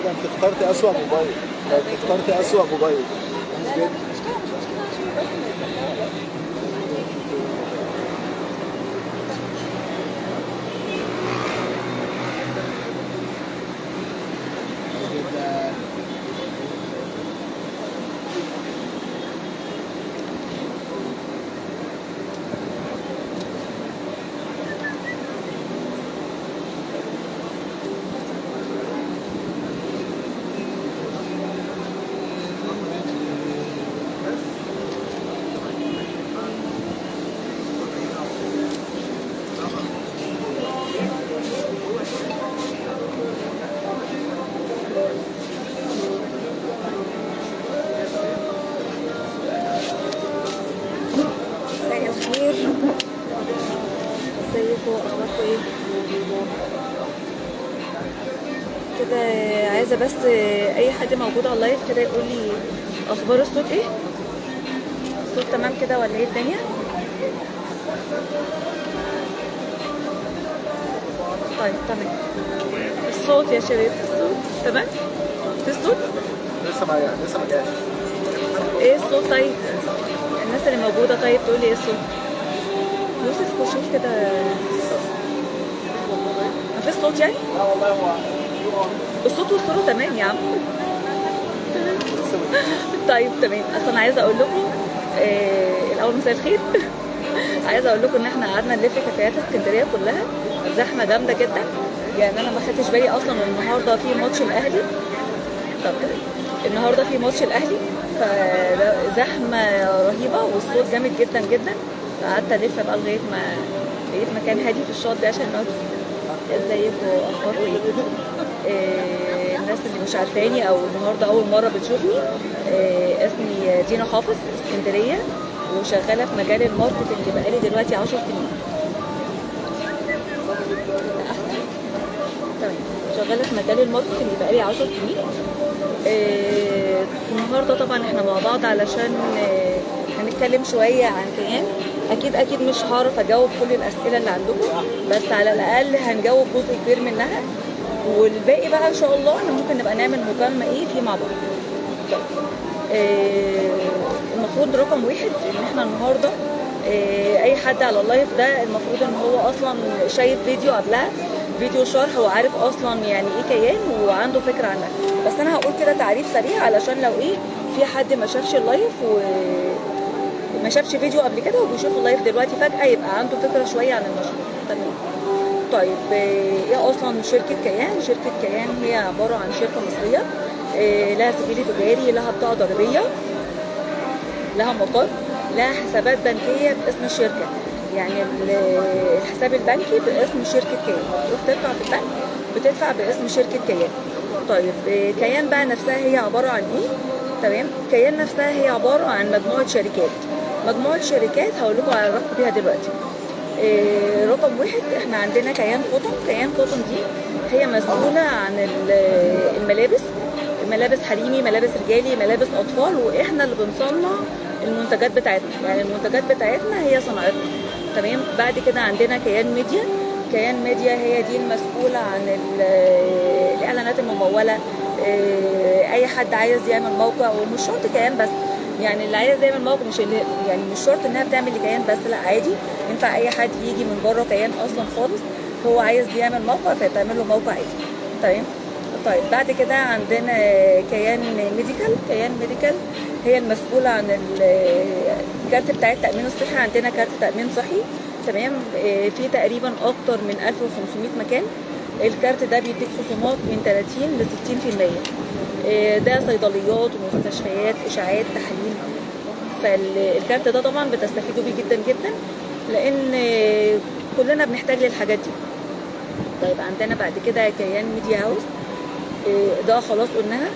ده انت اخترتي اسوأ موبايل. ده انت اخترتي اسوأ موبايل. لا لا، مش مشكلة مش مشكلة، عشان بس ما يتبقى. جدا. مساء الخير، ازيكم؟ اخباركم ايه كده؟ عايزه بس اي حد موجود على ال live كده يقول لي اخبار الصوت ايه، الصوت تمام كده ولا ايه الدنيا؟ طيب تمام. الصوت يا شباب، الصوت تمام؟ في الصوت لسه ما جاش. ايه الصوت؟ طيب الناس اللي موجودة طيب تقول لي ايه الصوت. يوسف وشوف كده، ما فيش صوت يعني؟ لا والله هو الصوت والصورة تمام يا عم. لسه ما جاش. طيب تمام. اصلا عايزه اقول لكم الاول مساء الخير. عايزه اقول لكم ان احنا قعدنا نلف كافيهات اسكندرية كلها، زحمة جامدة جدا، يعني انا ما خدتش بالي اصلا ان النهارده في ماتش الاهلي. طب تمام، النهارده في ماتش الاهلي، فزحمه رهيبة والصوت جامد جدا جدا، فقعدت الف بقى لغاية ما لقيت مكان هادي في الشاطئ عشان نقعد فيه. ازيكم؟ اخباركم ايه؟ الناس اللي مش عارفاني او النهارده اول مرة بتشوفني، اسمي دينا حافظ، اسكندريه، وشغالة في مجال ال marketing بقالي دلوقتي 10 سنين. احسن تمام. شغالة في مجال ال marketing بقالي 10 سنين. النهارده طبعا احنا مع بعض علشان هنتكلم شوية عن كيان. اكيد اكيد مش هعرف اجاوب كل الاسئلة اللي عندكم، بس على الاقل هنجاوب جزء كبير منها، والباقي بقى ان شاء الله احنا ممكن نبقى نعمل مكالمة ايه فيه مع بعض. طيب المفروض رقم واحد ان احنا النهارده اي حد على ال live ده المفروض ان هو اصلا شايف فيديو قبلها، فيديو شرح، وعارف اصلا يعني ايه كيان وعنده فكرة عنها. بس انا هقول كده تعريف سريع علشان لو ايه في حد ما شافش ال live وما شافش فيديو قبل كده وبيشوف ال live دلوقتي فجأة يبقى عنده فكرة شوية عن المشروع. تمام. طيب ايه اصلا شركة كيان؟ شركة كيان هي عبارة عن شركة مصرية، لها سجل تجاري، لها بطاقة ضريبية، لها مقر، لها حسابات بنكية باسم الشركة. يعني الحساب البنكي باسم شركة كيان، بتروح تدفع في البنك بتدفع باسم شركة كيان. طيب كيان بقى نفسها هي عبارة عن ايه؟ تمام. كيان نفسها هي عبارة عن مجموعة شركات، مجموعة شركات هقول لكم اعرفكم بيها دلوقتي. رقم واحد احنا عندنا كيان قطن. كيان قطن دي هي مسؤولة عن الملابس، ملابس حريمي، ملابس رجالي، ملابس اطفال، واحنا اللي بنصنع المنتجات بتاعتنا، يعني المنتجات بتاعتنا هي صناعتنا. تمام. بعد كده عندنا كيان ميديا. كيان ميديا هي دي المسؤولة عن الإعلانات الممولة. أي حد عايز يعمل موقع، ومش شرط كيان بس، يعني اللي عايز يعمل موقع مش اللي يعني مش شرط إنها بتعمل لكيان بس، لا عادي ينفع أي حد يجي من بره كيان أصلا خالص، هو عايز يعمل موقع فيتعمل له موقع عادي. تمام. طيب بعد كده عندنا كيان ميديكال. كيان ميديكال هي المسؤولة عن الكارت بتاع التأمين الصحي. عندنا كارت تأمين صحي، تمام، في تقريبا أكتر من 1500 مكان. الكارت ده بيديك خصومات من 30 ل 60%. ده صيدليات ومستشفيات، إشاعات، تحاليل. فالكارت ده طبعا بتستفيدوا بيه جدا جدا، لأن كلنا بنحتاج للحاجات دي. طيب عندنا بعد كده كيان ميديا هاوس، ده خلاص قلناها،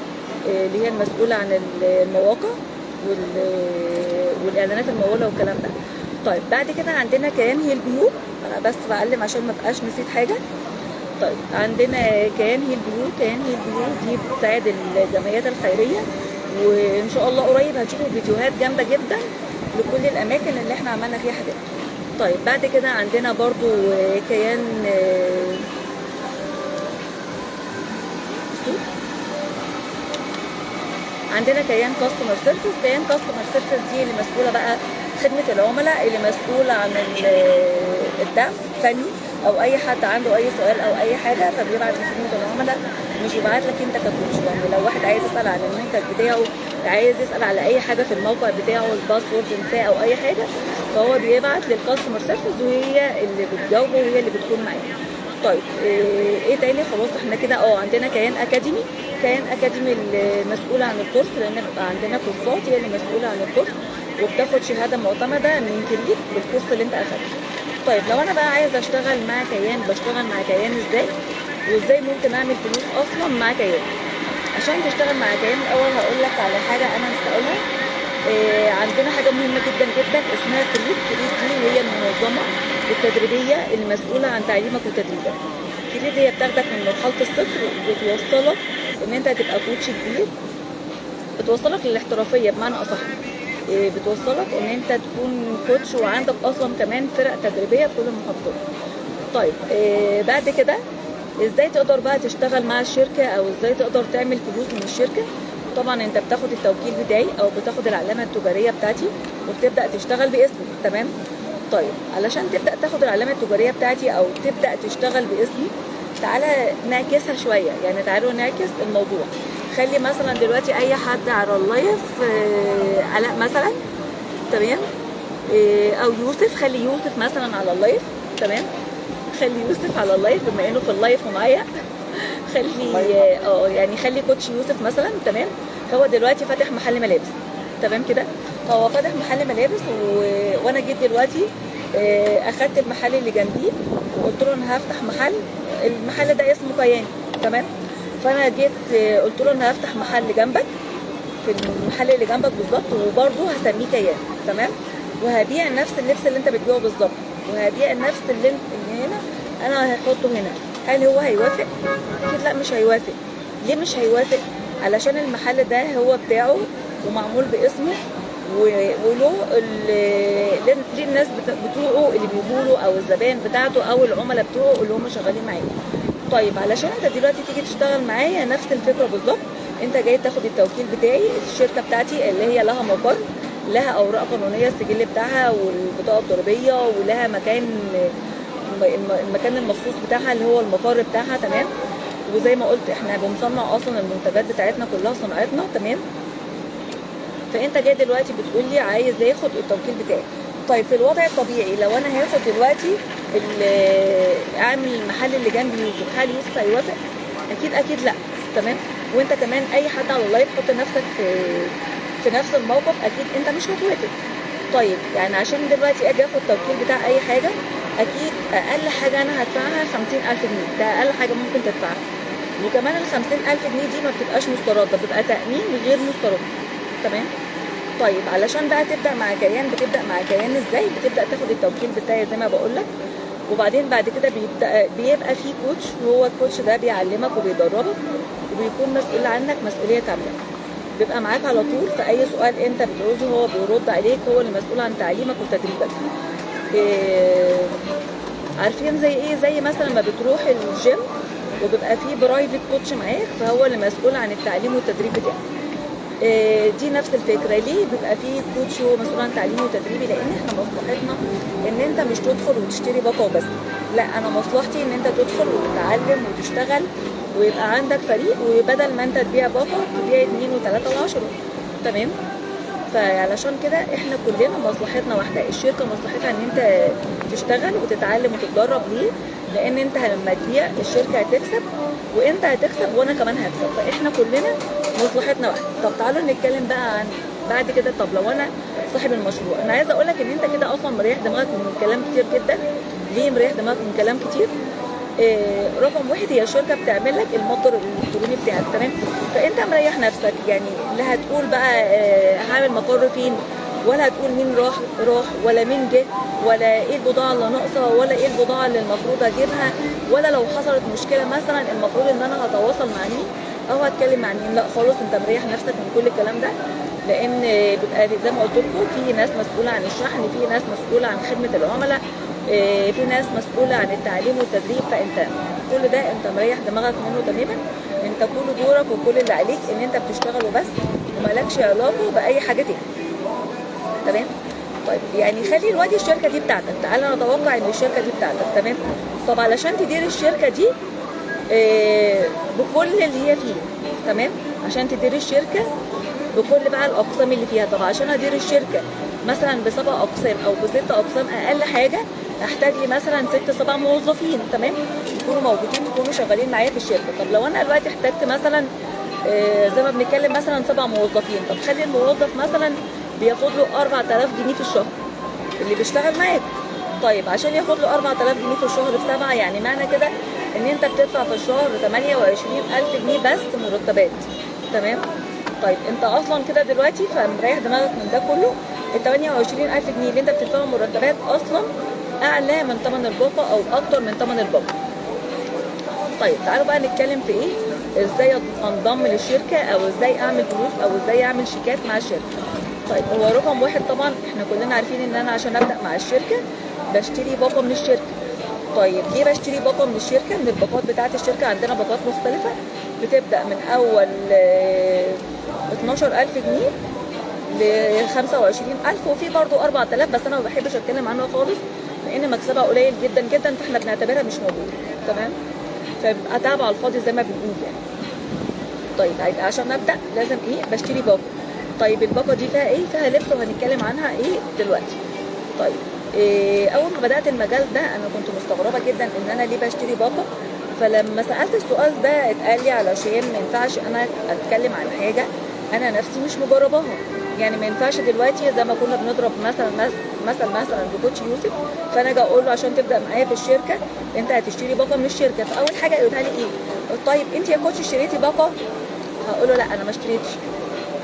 اللي هي المسؤولة عن المواقع والإعلانات الممولة والكلام ده. طيب بعد كده عندنا كيان هيل بيو. أنا بس بعلم عشان ما بقاش نسيت حاجة. طيب عندنا كيان هيل بيو. كيان هيل بيو دي بتساعد الجمعيات الخيرية، وإن شاء الله قريب هتشوفوا فيديوهات جامدة جدا لكل الأماكن اللي احنا عملنا فيها حاجات. طيب بعد كده عندنا برضو كيان الصوت. عندنا كيان customer service. كيان customer service دي اللي مسؤولة بقى خدمة العملاء، اللي مسؤولة عن الدعم الفني، او اي حد عنده اي سؤال او اي حاجة فبيبعت لخدمة العملاء، مش بيبعت لك انت ك coach. يعني لو واحد عايز يسال عن المنتج بتاعه، عايز يسال على اي حاجة في الموقع بتاعه، ال password نساه او اي حاجة، فهو بيبعت لل customer service وهي اللي بتجاوبه وهي اللي بتكون معاه. طيب ايه تاني؟ خلاص احنا كده عندنا كيان academy. كيان academy المسؤولة عن الكورس، لان بيبقى عندنا كورسات هي اللي مسؤولة عن الكورس، وبتاخد شهادة معتمدة من كريت بالكورس اللي انت اخدته. طيب لو انا بقى عايزه اشتغل مع كيان، بشتغل مع كيان ازاي؟ وازاي ممكن اعمل فلوس اصلا مع كيان؟ عشان تشتغل مع كيان الاول هقول لك على حاجة انا نسيت اقولها. عندنا حاجة مهمة جدا جدا اسمها كريت. كريت دي هي المنظمة التدريبية المسؤولة عن تعليمك وتدريبك. كريت هي بتاخدك من مرحلة الصفر وبتوصلك ان انت هتبقى coach كبير، بتوصلك للاحترافيه بمعنى اصح، بتوصلك ان انت تكون coach وعندك اصلا كمان فرق تدريبية في كل المحافظات. طيب بعد كده ازاي تقدر بقى تشتغل مع الشركة، او ازاي تقدر تعمل فلوس من الشركة؟ طبعا انت بتاخد التوكيل بتاعي او بتاخد العلامة التجارية بتاعتي وبتبدا تشتغل باسمي، تمام؟ طيب علشان تبدا تاخد العلامة التجارية بتاعتي او تبدا تشتغل باسمي، تعالى نعكسها شوية، يعني تعالوا نعكس الموضوع. خلي مثلا دلوقتي اي حد على ال live، علاء مثلا، تمام، او يوسف، خلي يوسف مثلا على ال live، تمام، خلي يوسف على ال live بما انه في ال live ومعايا، خلي يعني خلي coach يوسف مثلا، تمام. هو دلوقتي فاتح محل ملابس، تمام كده، هو فاتح محل ملابس وانا جيت دلوقتي اخدت المحل اللي جنبيه وقلت له انا هفتح محل، المحل ده اسمه كيان، تمام. فانا جيت قلت له انا هفتح محل جنبك، في المحل اللي جنبك بالظبط، وبرده هسميه كيان، تمام، وهبيع نفس اللبس اللي انت بتبيعه بالظبط، وهبيع نفس اللي هنا انا هحطه هنا. هل هو هيوافق؟ اكيد لا، مش هيوافق. ليه مش هيوافق؟ علشان المحل ده هو بتاعه ومعمول باسمه، وله ليه الناس بتوعه اللي بيجوا له، او الزبائن بتاعته، او العملاء بتوعه اللي هم شغالين معاه. طيب علشان انت دلوقتي تيجي تشتغل معايا نفس الفكرة بالظبط، انت جاي تاخد التوكيل بتاعي، الشركة بتاعتي اللي هي لها مقر، لها اوراق قانونية، السجل بتاعها والبطاقه الضريبية، ولها مكان، المكان المخصوص بتاعها اللي هو المقر بتاعها، تمام. وزي ما قلت احنا بنصنع اصلا المنتجات بتاعتنا كلها صناعتنا، تمام. فانت جاي دلوقتي بتقول لي عايز اخد التوكيل بتاعي. طيب في الوضع الطبيعي لو انا هاخد دلوقتي اعمل المحل اللي جنب يوسف، هل يوسف هيوافق؟ اكيد اكيد لا، تمام. وانت كمان اي حد على ال live حط نفسك في نفس الموقف، اكيد انت مش هتوافق. طيب يعني عشان دلوقتي اجي اخد توكيل بتاع اي حاجة، اكيد اقل حاجة انا هدفعها 50,000 جنيه، ده اقل حاجة ممكن تدفعها. وكمان ال 50,000 جنيه دي ما بتبقاش مسترده، بتبقى تامين غير مسترد، تمام. طيب علشان بقى تبدا مع كيان، بتبدا مع كيان ازاي؟ بتبدا تاخد التوكيل بتاعي زي ما بقول لك، وبعدين بعد كده بيبقى في coach، وهو ال coach ده بيعلمك وبيدربك وبيكون مسؤول عنك مسؤولية كاملة، بيبقى معاك على طول في اي سؤال انت بتعوزه هو بيرد عليك، هو اللي مسؤول عن تعليمك وتدريبك. عارفين زي ايه؟ زي مثلا ما بتروح الجيم وبيبقى فيه private coach معاك، فهو اللي مسؤول عن التعليم والتدريب بتاعك. دي نفس الفكرة. ليه بيبقى فيه coach هو مسؤول عن تعليمي وتدريبي؟ لان احنا مصلحتنا ان انت مش تدخل وتشتري باقه وبس، لا، انا مصلحتي ان انت تدخل وتتعلم وتشتغل ويبقى عندك فريق، وبدل ما انت تبيع باقه تبيع 2 و3 و10، تمام. فعلشان كده احنا كلنا مصلحتنا واحدة، الشركة مصلحتها ان انت تشتغل وتتعلم وتتدرب. ليه؟ لان انت لما تبيع الشركة هتكسب، وانت هتكسب، وانا كمان هكسب، فاحنا كلنا مصلحتنا واحدة. طب تعالوا نتكلم بقى عن بعد كده. طب لو انا صاحب المشروع، انا عايزه اقول لك ان انت كده اصلا مريح دماغك من كلام كتير جدا. ليه مريح دماغك من كلام كتير؟ رقم واحد، هي الشركة بتعمل لك المتجر الالكتروني بتاعك، تمام. فانت مريح نفسك، يعني لا هتقول بقى هعمل مقر فين، ولا هتقول مين راح ولا مين جه، ولا ايه البضاعة اللي ناقصه، ولا ايه البضاعة اللي المفروض اجيبها، ولا لو حصلت مشكلة مثلا المفروض ان انا هتواصل مع مين او هتكلم مع مين. لا خالص، انت مريح نفسك من كل الكلام ده، لان بيبقى زي ما قلت لكم في ناس مسؤولة عن الشحن، في ناس مسؤولة عن خدمة العملاء، في ناس مسؤولة عن التعليم والتدريب. فانت كل ده انت مريح دماغك منه تماما. انت كل دورك وكل اللي عليك ان انت بتشتغل وبس، ومالكش علاقة باي حاجة تاني. تمام؟ طيب يعني خلي دلوقتي الشركة دي بتاعتك، تعالى نتوقع ان الشركة دي بتاعتك. تمام؟ طب علشان تدير الشركة دي بكل اللي هي فيه، تمام؟ عشان تدير الشركة بكل بقى الاقسام اللي فيها. طب عشان ادير الشركة مثلا ب7 اقسام او ب6 اقسام، اقل حاجة احتاج لي مثلا 6 7 موظفين، تمام؟ يكونوا موجودين، يكونوا شغالين معايا في الشركة. طب لو انا دلوقتي احتجت مثلا زي ما بنتكلم مثلا 7 موظفين، طب خلي الموظف مثلا بياخد له 4000 جنيه في الشهر اللي بيشتغل معاك. طيب عشان ياخد له 4000 جنيه في الشهر ب7، يعني معنى كده ان انت بتدفع في الشهر 28000 جنيه بس مرتبات. تمام؟ طيب انت اصلا كده دلوقتي فمريح دماغك من ده كله، ال 28000 جنيه اللي انت بتدفعهم مرتبات اصلا اعلى من ثمن الباقه او اكتر من ثمن الباقه. طيب تعالوا بقى نتكلم في ايه، ازاي انضم للشركة او ازاي اعمل فلوس او ازاي اعمل شيكات مع الشركة. طيب هو رقم 1 طبعا احنا كلنا عارفين ان انا عشان ابدا مع الشركة بشتري باقه من الشركة. طيب ليه بشتري باقه من الشركة؟ من الباقات بتاعه الشركة عندنا باقات مختلفة بتبدا من اول 12000 جنيه ل 25000، وفي برضو 4000 بس انا ما بحبش اتكلم عنها خالص لان مكسبها قليل جدا جدا، فاحنا بنعتبرها مش موجودة. تمام؟ فبيبقى تعب على الفاضي زي ما بنقول يعني. طيب هيبقى عشان ابدا لازم ايه؟ بشتري باقه. طيب الباقه دي فيها ايه؟ فيها لبس وهنتكلم عنها ايه دلوقتي. طيب إيه اول ما بدات المجال ده انا كنت مستغربه جدا ان انا ليه بشتري باقه. فلما سالت السؤال ده اتقال لي علشان ما ينفعش انا اتكلم عن حاجة انا نفسي مش مجرباها. يعني ما ينفعش دلوقتي زي ما كنا بنضرب مثلا بكوتش يوسف، فانا اجي اقول له عشان تبدا معايا في الشركة انت هتشتري باقه من الشركة. فاول حاجة يقولها لي ايه؟ طيب انت يا كوتش اشتريتي باقه؟ هقول له لا انا ما اشتريتش.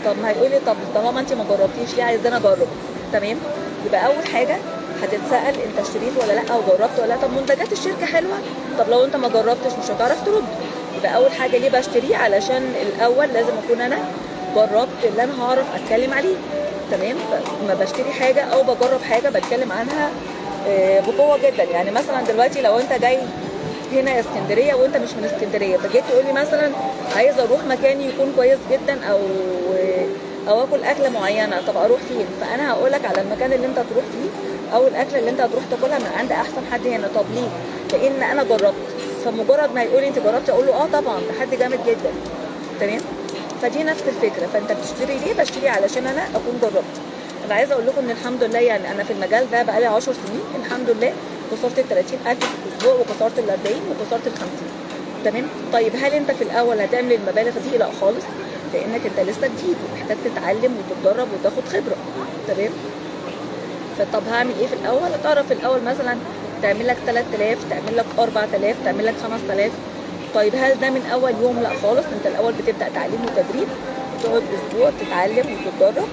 طب ما هيقول لي طب طالما انت ما جربتيش ليه عايزاني اجرب؟ تمام؟ يبقى اول حاجة هتتسال انت اشتريت ولا لا او جربت ولا لا. طب منتجات الشركة حلوة، طب لو انت ما جربتش مش هتعرف ترد. يبقى اول حاجة ليه بشتريه؟ علشان الاول لازم اكون انا جربت اللي انا هعرف اتكلم عليه. تمام؟ فما بشتري حاجة او بجرب حاجة بتكلم عنها بقوة جدا. يعني مثلا دلوقتي لو انت جاي هنا اسكندرية وانت مش من اسكندرية، فجيت تقول لي مثلا عايز اروح مكان يكون كويس جدا او اكل اكله معينة، طب اروح فين؟ فانا هقول لك على المكان اللي انت هتروح فيه او الاكلة اللي انت هتروح تاكلها من عند احسن حد هنا. طب ليه؟ لان انا جربت. فمجرد ما يقول لي انت جربتي اقول له اه طبعا ده حد جامد جدا. تمام؟ فدي نفس الفكرة. فانت بتشتري ليه؟ بشتري علشان انا اكون جربت. انا عايزه اقول لكم ان الحمد لله يعني انا في المجال ده بقالي 10 سنين الحمد لله، كسرت ال 30000 في الاسبوع وكسرت ال 40 وكسرت ال 50. تمام؟ طيب هل انت في الاول هتعمل المبالغ دي؟ لا خالص، لانك انت لسه جديد ومحتاج تتعلم وتتدرب وتاخد خبره. تمام؟ فطب هعمل ايه في الاول؟ هتعرف في الاول مثلا تعمل لك 3000، تعمل لك 4000، تعمل لك 5000. طيب هل ده من اول يوم؟ لا خالص، انت الاول بتبدا تعليم وتدريب، بتقعد اسبوع تتعلم وتتدرب.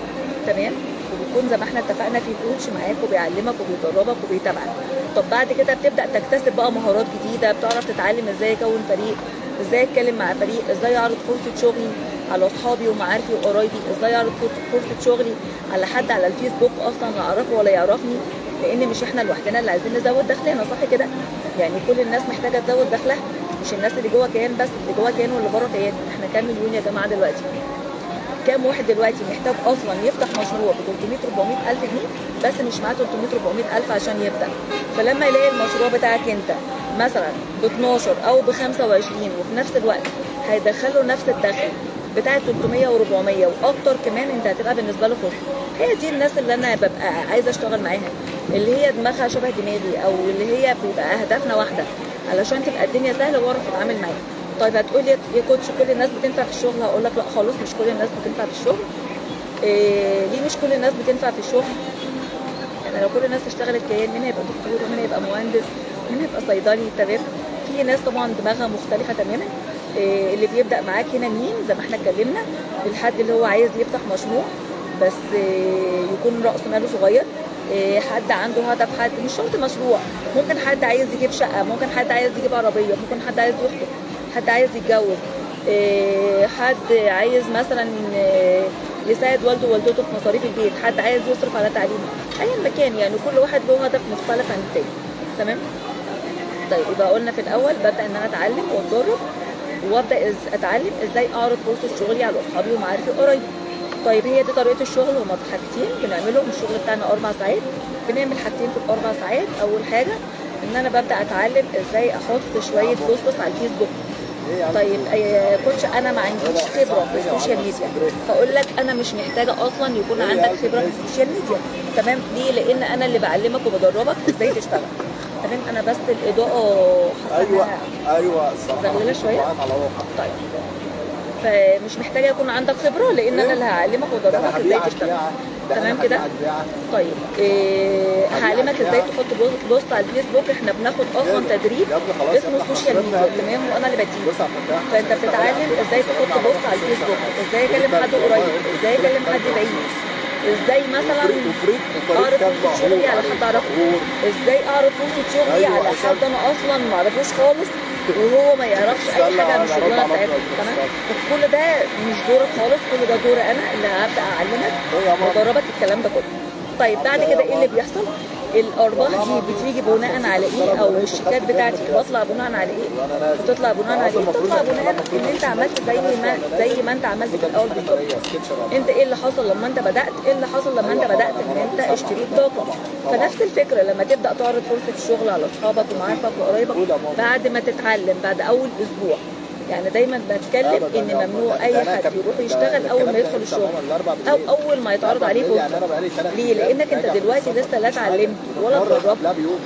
تمام؟ وبيكون زي ما احنا اتفقنا في كوتش معاك وبيعلمك وبيدربك وبيتابعك. طب بعد كده بتبدا تكتسب بقى مهارات جديدة، بتعرف تتعلم ازاي اكون فريق، ازاي اتكلم مع فريق، ازاي اعرض فرصة شغلي على اصحابي ومعارفي وقرايبي، ازاي اعرض فرصة شغلي على حد على الفيسبوك اصلا لا اعرفه ولا يعرفني، لان مش احنا لوحدنا اللي عايزين نزود دخلنا، صح كده؟ يعني كل الناس محتاجه تزود دخلها، مش الناس اللي جوه كيان بس، اللي جوه كيان واللي بره كيان. احنا كام مليون يا جماعة دلوقتي؟ كام واحد دلوقتي محتاج اصلا يفتح مشروع ب 300 400 الف جنيه بس مش معاه 300 400 الف عشان يبدا؟ فلما يلاقي المشروع بتاعك انت مثلا ب 12 او ب 25 وفي نفس الوقت هيدخله نفس الدخل بتاع 300 و400 واكتر كمان، انت هتبقى بالنسبة له فرصة. هي دي الناس اللي انا ببقى عايزه اشتغل معاها، اللي هي دماغها شبه دماغي او اللي هي بيبقى اهدافنا واحدة، علشان تبقى الدنيا سهلة واعرف اتعامل معاها. طيب هتقول لي يا كوتش كل الناس بتنفع في الشغل؟ هقول لك لا خالص، مش كل الناس بتنفع في الشغل. إيه ليه مش كل الناس بتنفع في الشغل؟ يعني لو كل الناس اشتغلت كيان، مين هيبقى دكتور ومين هيبقى مهندس ومين هيبقى صيدلي؟ تمام؟ في ناس طبعا دماغها مختلفة تماما. إيه اللي بيبدا معاك هنا مين؟ زي ما احنا اتكلمنا، الحد اللي هو عايز يفتح مشروع بس إيه يكون راس ماله صغير، إيه حد عنده هدف، حد مش شرط مشروع، ممكن حد عايز يجيب شقه، ممكن حد عايز يجيب عربية، ممكن حد عايز يخطب، حد عايز يتجوز، إيه حد عايز مثلا إيه يساعد والده ووالدته في مصاريف البيت، حد عايز يصرف على تعليمه، ايا ما كان، يعني كل واحد له هدف مختلف عن التاني. تمام؟ طيب يبقى قلنا في الاول ببدا ان انا اتعلم واتدرب، وابدا اتعلم ازاي اعرض فرصة شغلي على اصحابي ومعارفي وقرايبي. طيب هي دي طريقه الشغل. هما حاجتين بنعملهم، الشغل بتاعنا 4 ساعات، بنعمل حاجتين في ال4 ساعات. اول حاجة ان انا ببدا اتعلم ازاي احط شوية posts على الفيسبوك. طيب يا coach انا ما عنديش خبره في ال social media، هقول لك انا مش محتاجه اصلا يكون عندك خبره في ال social media، تمام؟ ليه؟ لان انا اللي بعلمك وبدربك ازاي تشتغل، تمام؟ انا بس الاضاءة حاسه ايوه انها ايوه الصراحة زغلله شوية. على روحك. طيب فمش محتاجه يكون عندك خبره، لان انا اللي هعلمك ده انا وادربك ازاي هبيعك تشتغل، بيعه، ده تمام انا كده؟ هبيعك بيعه. طيب هعلمك ازاي تحط post على الفيسبوك. احنا بناخد اصلا تدريب يا ابني خلاص يا اسمه ابني ال social خسرنا يا ميديا، ابني. تمام؟ وانا اللي بديه. بص على الفتاح. فانت بتتعلم ازاي تحط post على الفيسبوك، ازاي اكلم حد قريب، ازاي اكلم حد بعيد، ازاي مثلا وفريق وفريق اعرض كان فرصة شغلي على مقهور حد اعرفه، مقهور. ازاي اعرض فرصة شغلي أيوة، على عشان- حد انا اصلا ما اعرفوش خالص وهو ما يعرفش اي استنى، حاجة عن أنا الشغلانة هرد على بتاعتنا، أبرد. تمام؟ كل ده مش دورك خالص، كل ده دور انا اللي هبدا اعلمك إيه يا ماما؟ وادربك الكلام ده كله. طيب بعد كده ايه اللي بيحصل؟ الارباح دي بتيجي بناء على ايه؟ او الشيكات بتاعتي بطلع بناء على ايه؟ بتطلع بناء على ايه؟ بتطلع بناء ان انت عملت زي ما انت عملت في الاول بالظبط. انت ايه اللي حصل لما انت بدات؟ ايه اللي حصل لما انت بدات؟ ان انت اشتريت طاقة. فنفس الفكرة لما تبدا تعرض فرصة الشغل على اصحابك ومعارفك وقرايبك بعد ما تتعلم، بعد اول اسبوع. يعني دايما بتكلم ان ممنوع اي حد يروح يشتغل اول ما يدخل الشغل او اول ما يتعرض عليه فرصة. ليه؟ لانك انت دلوقتي لسه لا اتعلمت ولا اتدربت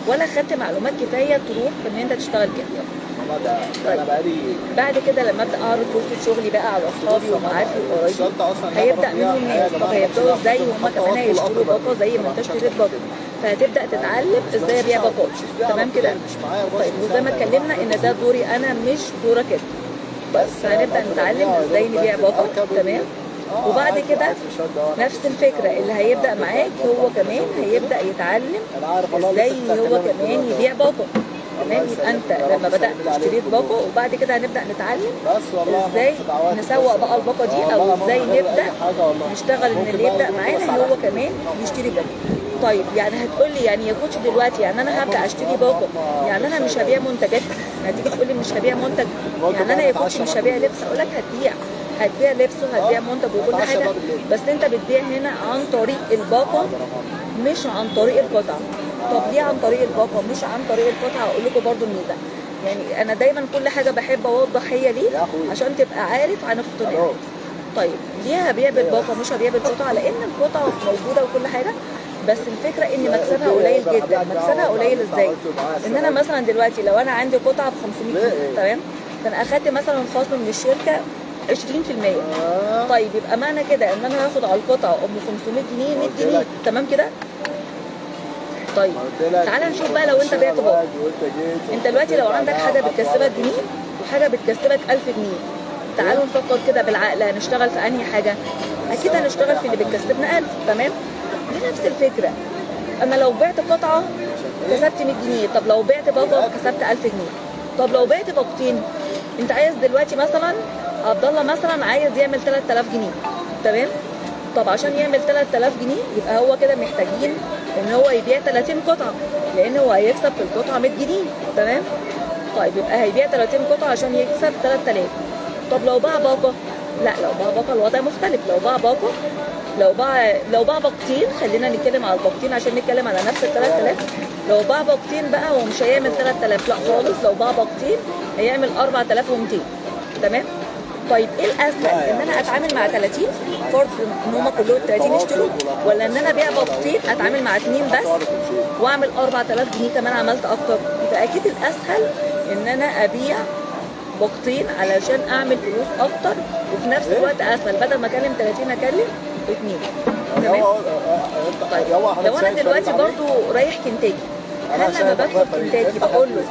ولا خدت معلومات كفاية تروح ان انت تشتغل كده. طيب بعد كده لما ابدا اعرض فرصة شغلي بقى على اصحابي ومعارفي وقرايبي، هيبدا منهم ناس. طب هيبداوا ازاي؟ وهم كمان هيشتروا باقه زي ما انت اشتريت باقه، فهتبدا تتعلم ازاي ابيع باقات، تمام كده؟ طيب وزي ما اتكلمنا ان ده دوري انا مش دورك انت. بس هنبدا نتعلم ازاي نبيع باقه، تمام؟ وبعد كده نفس الفكرة اللي هيبدا معاك هو كمان هيبدا يتعلم ازاي هو كمان يبيع باقه، تمام؟ يبقى انت لما بدات اشتريت باقه، وبعد كده هنبدا نتعلم ازاي نسوق بقى الباقه دي، او ازاي نبدا نشتغل ان اللي يبدا معانا هو كمان يشتري باقه. طيب يعني هتقول لي يعني يا كوتش دلوقتي يعني انا هبدا اشتري باقه، يعني انا مش هبيع منتجات؟ هتيجي تقول لي مش هبيع منتج، يعني انا يا كوتش مش هبيع لبس؟ اقول لك هتبيع لبس وهتبيع منتج وكل حاجة، بس انت بتبيع هنا عن طريق الباقه مش عن طريق القطعة. طب ليه عن طريق الباقه مش عن طريق القطعة؟ هقول لكم برده الميزة. يعني انا دايما كل حاجة بحب اوضح هي ليه عشان تبقى عارف عن اقتناع. طيب ليه هبيع بالباقه مش هبيع بالقطعه؟ لان القطعة موجودة وكل حاجة، بس الفكرة ان مكسبها قليل جدا. مكسبها قليل ازاي؟ ان انا مثلا دلوقتي لو انا عندي قطعه ب 500 جنيه، تمام؟ فانا اخدت مثلا خصم من الشركة 20%. طيب يبقى معنى كده ان انا هاخد على القطعة ام 500 جنيه 100 جنيه، تمام كده؟ طيب تعالى نشوف بقى لو انت بعت باقه. انت دلوقتي لو عندك حاجة بتكسبك جنيه وحاجه بتكسبك 1000 جنيه، تعالوا نفكر كده بالعقل، هنشتغل في انهي حاجة؟ اكيد هنشتغل في اللي بتكسبنا 1000، تمام؟ دي نفس الفكرة. انا لو بعت قطعه كسبت 100 جنيه، طب لو بعت باقه كسبت 1000 جنيه. طب لو بعت باقتين، انت عايز دلوقتي مثلا عبد الله مثلا عايز يعمل 3000 جنيه، تمام؟ طب عشان يعمل 3000 جنيه يبقى هو كده محتاجين ان هو يبيع 30 قطعه، لان هو هيكسب في القطعة 100 جنيه، تمام؟ طيب يبقى هيبيع 30 قطعه عشان يكسب 3000. طب لو باع باقه؟ لا، لو باع باقه الوضع مختلف. لو باع باقه، لو باع باقتين، خلينا نتكلم على الباقتين عشان نتكلم على نفس ال 3000. لو باع باقتين بقى هو مش هيعمل 3000 لا خالص، لو باع باقتين هيعمل 4200، تمام؟ طيب ايه الاسهل؟ ان انا اتعامل مع 30 فرد ان هم كلهم 30 يشتروا، ولا ان انا ابيع باقتين اتعامل مع 2 بس واعمل 4000 جنيه كمان عملت اكتر؟ يبقى اكيد الاسهل ان انا ابيع باقتين علشان اعمل فلوس اكتر، وفي نفس الوقت اسهل، بدل ما اكلم 30 اكلم 2، تمام؟ طيب لو انا دلوقتي برضو رايح كنتاكي، هل لما بدخل كنتاكي بقول له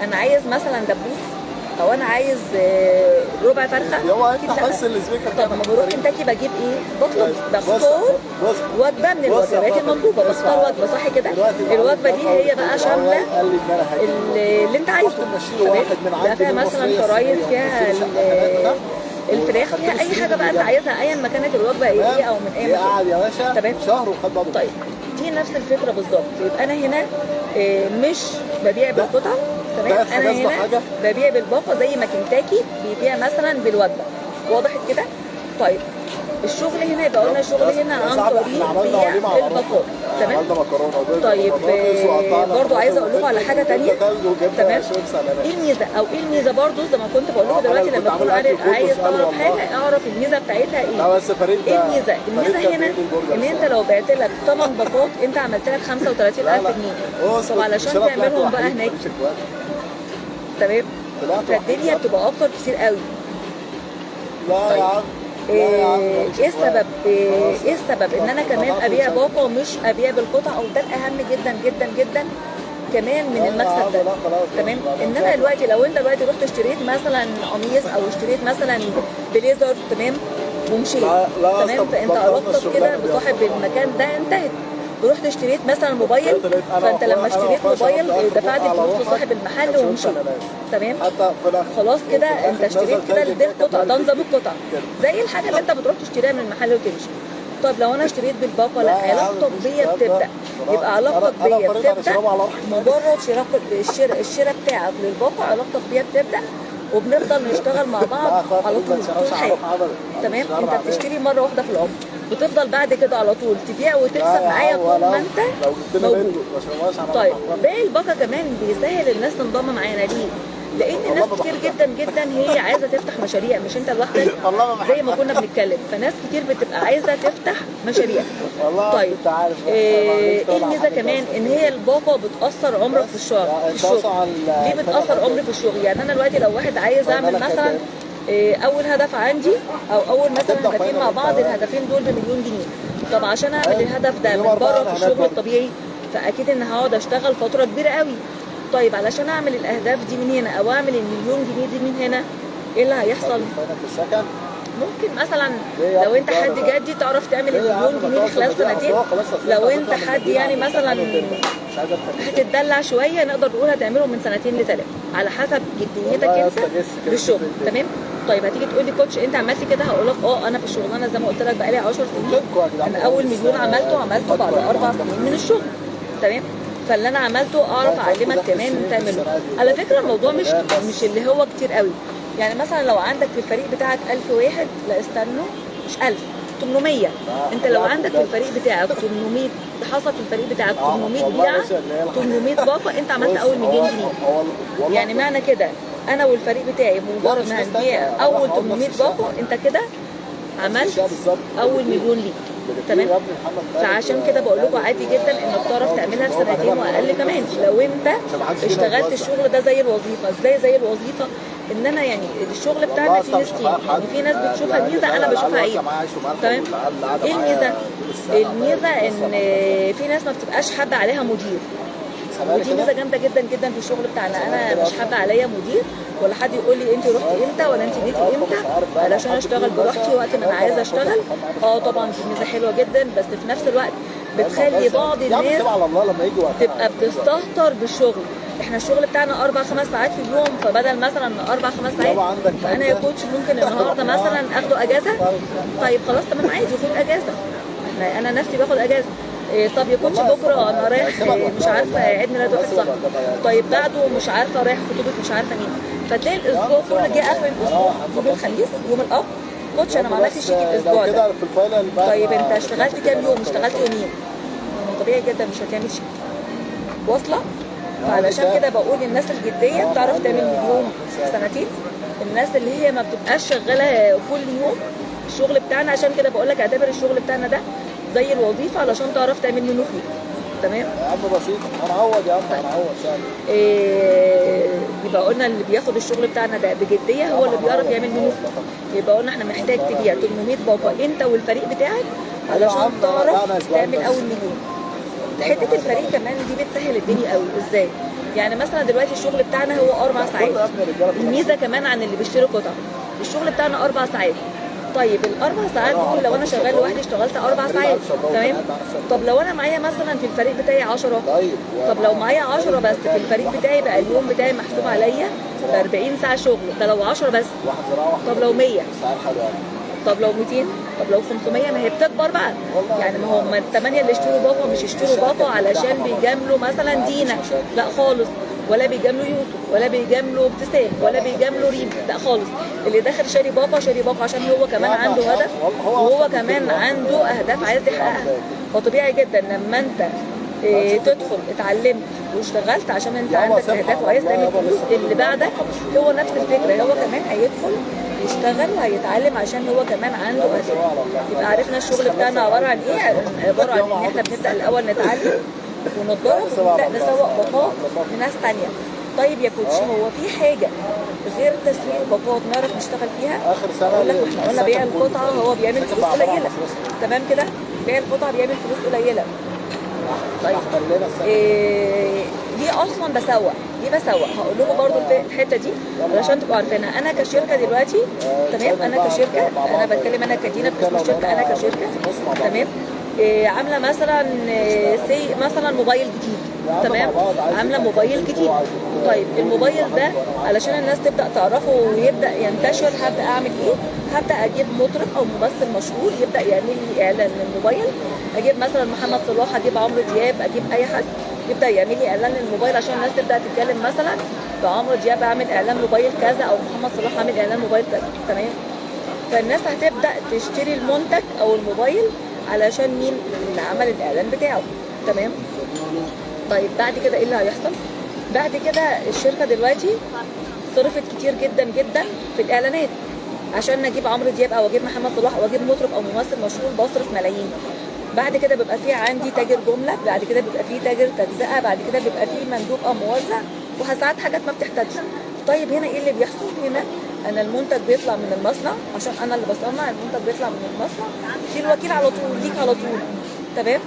انا عايز مثلا دبوس او انا عايز ربع فرخة؟ طب لما بروح كنتاكي بجيب ايه؟ بطلب، بختار وجبة من الوجبات المطلوبة، بختار وجبة، صح كده؟ الوجبة دي هي بقى شاملة اللي انت عايزه، تمام؟ بقى فيها مثلا fries، فيها الفراخ، فيها اي حاجة بقى انت عايزها، ايا ما كانت الوجبة ايه او من اي مكان، تمام؟ طيب دي نفس الفكرة بالظبط. يبقى انا هنا مش ببيع بالقطعه، تمام؟ انا هنا ببيع بالباقه زي ما كنتاكي بيبيع مثلا بالوجبه. وضحت كده؟ طيب الشغل هنا يبقى قلنا الشغل هنا يا عن صاحبي طريق احنا عملنا بيع وليمة على الباقات. روحنا. تمام. عملنا مكرونه وبرجر طيب وبطاطس وقطعنا برضو عايزه اقول لكم على حاجة وجبنة تانية. تلج وجبنه تمام. شيبس اناناس. ايه الميزة او ايه الميزة برضو زي ما كنت بقول لكم أنا دلوقتي اللي لما كنت تكون عامل أكل كله عايز سأل تعرف والله. حاجة اعرف الميزة بتاعتها ايه. لا بس فريد ايه الميزة؟ الميزة فريد كان هنا بيقول البرجر ان انت الصراحة. لو بعت لك 8 باقات انت عملت لك 35000 لا. جنيه. هو طب علشان مش أنا طلعت تعملهم بقى وحيد، هناك ماليش إخوات. تمام، طلعت وحيد. فالدنيا بتبقى اكتر كتير قوي. لا طيب. يا عم، لا يا عم، ماليش ايه إخوات. السبب؟ خلاص. ايه السبب ان انا كمان طلعت ابيع وشلت. باقه مش ابيع بالقطع؟ او ده الاهم جدا جدا جدا كمان من لا يا المكسب عم، ده. لا خلاص، تمام. لا، لا، ان لا. انا دلوقتي لو انت دلوقتي رحت اشتريت مثلا قميص او اشتريت مثلا بليزر، تمام، ومشيت، لا، لا يا تمام، اسطى، فانت بطلنا علاقتك الشغلانة كده دي يا بصاحب اسطى. المكان ده انتهت. رحت اشتريت مثلا موبايل، طلعت أنا فانت لما وأخويا- أنا اشتريت وأخويا موبايل شربت آخر دفعت بق على فلوس روحك، لصاحب المحل كان شربت ومشيت. أناناس. تمام. حتى في الاخر خلاص كده وفي الآخر انت اشتريت نزل كده تلج ده القطع، ده كده. نظام القطع كده. زي الحاجة اللي انت بتروح تشتريها من المحل وتمشي. طب لو انا اشتريت بالباقه، لا لا يا عم، علاقتك مفيش بيا الكلام ده. بتبدا. خلاص. يبقى علاقتك أنا بيا فريد على بتبدا شراب على روحي. مجرد شراء الشراء بتاعك للباقه، علاقتك بيا بتبدا وبنفضل نشتغل مع لا بعض يا أخويا على فريد، ما طول تشربش طول على حياتك. روحك أبدا. تمام. مش هعرف انت أعمل. بتشتري مرة واحدة في العمر، بتفضل بعد كده على طول تبيع وتكسب لا يا معايا عم، طول ما ولو- انت لو جبت لنا موجود. بنت ما شربهاش على طيب روحك. باقي الباقه كمان بيسهل الناس تنضم معانا. ليه؟ لان والله ناس ما كتير بحبها. جدا جدا هي عايزه تفتح مشاريع، مش انت لوحدك والله ما زي ما كنا بنتكلم، فناس كتير بتبقى عايزه تفتح مشاريع. والله طيب انت عارف ايه الميزة كمان؟ ان هي الباقه بتاثر عمرك في الشغل، في انت الشغل. أصلاً على ليه بتاثر عمري في الشغل؟ يعني انا دلوقتي لو واحد عايز اعمل final مثلا كام؟ اول هدف عندي او اول مثلا هتبدأ هدفين final مع امتى بعض، بقى؟ الهدفين دول بمليون جنيه. طب عشان اعمل أيوة. الهدف ده يوم من أربعة بره أنا في هناك الشغل برضه. الطبيعي، فاكيد ان هقعد اشتغل فترة كبيرة قوي. طيب علشان اعمل الاهداف دي من هنا او اعمل المليون جنيه دي من هنا، ايه اللي هيحصل؟ ال final في السكن ممكن مثلا ليه يا لو ابني انت ده حد ده؟ جدي تعرف تعمل ليه يا عم المليون ما جنيه تقعد دي خلال في المدينة؟ سنتين. أصل هو خلاص، أصل لو أنت انت هتطلع من حد المدينة يعني على مثلا الامتحان وترجع. مش عايز أكتر من كده. هتتدلع شوية، نقدر نقول هتعمله من سنتين لثلاثة على حسب جديتك والله يا انت اسطى جس كده بالشغل. في الدنيا. تمام. طيب هتيجي تقول لي coach انت عملت كده، هقول لك اه انا في الشغلانة زي ما قلت لك بقالي 10 سنين. قدامكوا يا جدعان انا اول بس مليون عملته عملته بعد فاتكوا يا 4 جدعان. سنين من الشغل. تمام. فاللي انا عملته اعرف لا، فاتكوا اعلمك دخل كمان السنين في تعمله. السنة دي. على فكرة الموضوع مش تمام بس. مش اللي هو كتير قوي. يعني مثلا لو عندك في الفريق بتاعك 1000 واحد، لا استنوا مش 1000، 800. لا، انت لو لا، عندك في بجد. الفريق بتاعك 800، حصل في الفريق بتاعك 800 والله يا بيعه، باشا اللي هي الحاجة. 800 باقه، انت عملت بص، اول مليون هو- جنيه. والله يعني معنى كده انا والفريق بتاعي بمجرد مش ما ناس هنبيع تانية. أنا اول هقعد نفس 800 الشقة. باقه، انت كده عملت الشقة بالظبط. اول مليون ليك. تمام. يا ابني محمد خالد فعشان كده بقول لكم عادي جدا انك تعرف تعملها في سنتين واقل كمان لو انت عشان محدش فينا اشتغلت يتوزع. الشغل ده زي الوظيفة. ازاي زي الوظيفة؟ ان انا يعني الشغل بتاعنا والله فيه أصلاً مش ميزتين، هغير يعني حد. في ناس بتشوفها العيال ميزة، انا العيال بشوفها واقفة عيب. معايا عيش وملح تمام. والعيال اللي قاعدة ايه معايا الميزة؟ طول السنة الميزة عمالة ان تتوسع. في ناس ما بتبقاش حابة عليها مدير، سامعني ودي كده؟ ميزة جامدة جدا جدا في الشغل بتاعنا. انا كده مش أصلاً؟ حابة عليا مدير ولا حد يقول لي انت رحتي امتى ولا انت جيتي امتى، علشان اشتغل براحتي وقت ما انا عايزه اشتغل. اه طبعا دي ميزة حلوة جدا، بس في نفس الوقت بتخلي بعض يا عم الناس سيب على الله لما يجي وقتها. تبقى بتستهتر بالشغل. احنا الشغل بتاعنا 4 5 ساعات في اليوم، فبدل مثلا 4 5 ساعات لو عندك فانا يا فايدة. coach ممكن النهارده مثلا اخده اجازه. طيب خلاص تمام عادي خد اجازه، احنا انا نفسي باخد اجازه. إيه طب يا coach والله بكره انا رايح سيبها إيه، مش لوحدها عارفه والله. عيد ميلاد واحد سيبها صاحبي، لوحدها يعني. طيب بعده مش عارفه رايح خطوبه مش عارفه مين. فتلاقي الاسبوع كله جه اخر الاسبوع يوم الخميس يوم الاب coach انا ما عملتش شيك الاسبوع لو ده. كده في ال final بقى طيب ما- انت اشتغلت كام يوم؟ اشتغلت يومين. ما طبيعي جدا مش هتعمل شيك. واصله؟ فعلشان كده بقول الناس الجدية بتعرف تعمل مليون في سنتين. الناس اللي هي ما بتبقاش شغالة كل يوم الشغل بتاعنا، عشان كده بقول لك اعتبر الشغل بتاعنا ده زي الوظيفة علشان تعرف تعمل منه فلوس. تمام؟ يا عم بسيط، هنعوض يا عم، هنعوض سهل. إيه، يبقى قلنا اللي بياخد الشغل بتاعنا ده بجدية هو اللي بيعرف يعمل منه فلوس. يبقى قلنا احنا محتاج تبيع 800 باقه انت والفريق بتاعك علشان تعرف تعمل اول مليون. حتة الفريق كمان دي بتسهل الدنيا قوي. ازاي؟ يعني مثلا دلوقتي الشغل بتاعنا هو 4 ساعات. كله يا ابني رجاله الميزة كمان عن اللي بيشتري قطع، الشغل بتاعنا 4 ساعات. طيب ال4 ساعات دول لو انا شغال لوحدي اشتغلت 4 ساعات، تمام؟ طب لو انا معايا مثلا في الفريق بتاعي 10، طيب طب لو معايا 10 بس في الفريق بتاعي بقى اليوم بتاعي محسوب عليا ب 40 ساعة شغل، ده لو 10 بس. واحد زراعة واحد طب لو 100، بس عيال حلوة يعني. طب لو 200، طب لو 500، ما هي بتكبر بقى. يعني ما هم الثمانية اللي اشتروا باقه مش اشتروا باقه علشان بيجاملوا مثلا دينا، لا خالص، ولا بيجاملوا يوسف، ولا بيجاملوا ابتسام، ولا بيجاملوا ريم، لا خالص. اللي داخل شاري باقه شاري باقه عشان هو كمان عنده هدف، وهو كمان عنده اهداف عايز يحققها. فطبيعي جدا لما انت تدخل اتعلمت واشتغلت عشان انت عندك اهداف وعايز تعمل فلوس، اللي بعدك هو نفس الفكرة، هو كمان هيدخل يشتغل وهيتعلم عشان هو كمان عنده اهداف. يبقى عرفنا الشغل بتاعنا عبارة عن ايه؟ عبارة عن ان احنا بنبدا الاول نتعلم ونتدرب ونبدا نسوق باقات لناس تانية. طيب يا كوتش، هو في حاجة غير تسويق باقات نعرف نشتغل فيها؟ اخر سنة اقول لك احنا قلنا بيع القطعة هو بيعمل فلوس قليله، تمام كده؟ بيع القطعة بيعمل فلوس قليله. طيب ليه اصلا بسوق؟ ليه بسوق؟ هقول لكم برضو الحتة دي علشان تبقوا عارفينها. انا كشركة دلوقتي، تمام، انا كشركة، انا بتكلم انا كدينا باسم الشركة، انا كشركة، تمام، عامله مثلا سي مثلا موبايل جديد، تمام، عامله موبايل جديد. طيب الموبايل ده علشان الناس تبدا تعرفه ويبدا ينتشر، هبدا اعمل ايه؟ هبدا اجيب مطرب او ممثل مشهور يبدا يعمل لي اعلان للموبايل. اجيب مثلا محمد صلاح، اجيب عمرو دياب، اجيب اي حد يبدا يعمل لي اعلان للموبايل عشان الناس تبدا تتكلم مثلا بعمرو دياب عامل اعلان موبايل كذا، او محمد صلاح عامل اعلان موبايل كذا، تمام. فالناس هتبدا تشتري المنتج او الموبايل علشان مين اللي عمل الاعلان بتاعه، تمام. طيب بعد كده ايه اللي هيحصل؟ بعد كده الشركة دلوقتي صرفت كتير جدا جدا في الاعلانات عشان اجيب عمرو دياب او اجيب محمد صلاح او اجيب مطرب او ممثل مشهور، بصرف ملايين. بعد كده بيبقى في عندي تاجر جملة، بعد كده بيبقى في تاجر تجزئه، بعد كده بيبقى في مندوب او موزع، وساعات حاجات ما بتحتاجش. طيب هنا ايه اللي بيحصل؟ هنا انا المنتج بيطلع من المصنع، عشان انا اللي بصنع المنتج بيطلع من المصنع للوكيل على طول، ليك على طول، تمام.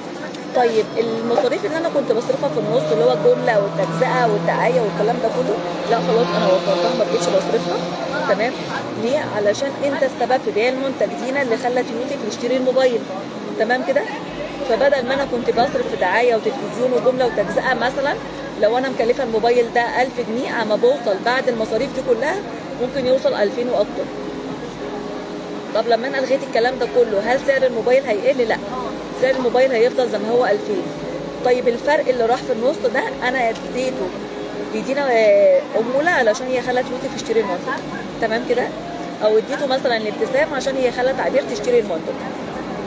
طيب المصاريف اللي انا كنت بصرفها في النص اللي هو الجملة والتجزئه والدعايه والكلام ده كله، لا خلاص انا وفرتها، ما بقتش بصرفها، تمام. ليه؟ علشان انت السبب في بيع المنتج، دينا اللي خلت يوسف يشتري الموبايل، تمام كده. فبدل ما انا كنت بصرف في دعاية وتلفزيون وجملة وتجزئه، مثلا لو انا مكلفة الموبايل ده 1000 جنيه، اما بوصل بعد المصاريف دي كلها ممكن يوصل 2000 واكتر. طب لما انا الغيت الكلام ده كله، هل سعر الموبايل هيقل؟ لا، سعر الموبايل هيفضل زي ما هو 2000. طيب الفرق اللي راح في النص ده انا اديته لدينا عمولة علشان هي خلت يوسف يشتري المنتج، تمام كده، او اديته مثلا لابتسام عشان هي خلت عبير تشتري المنتج،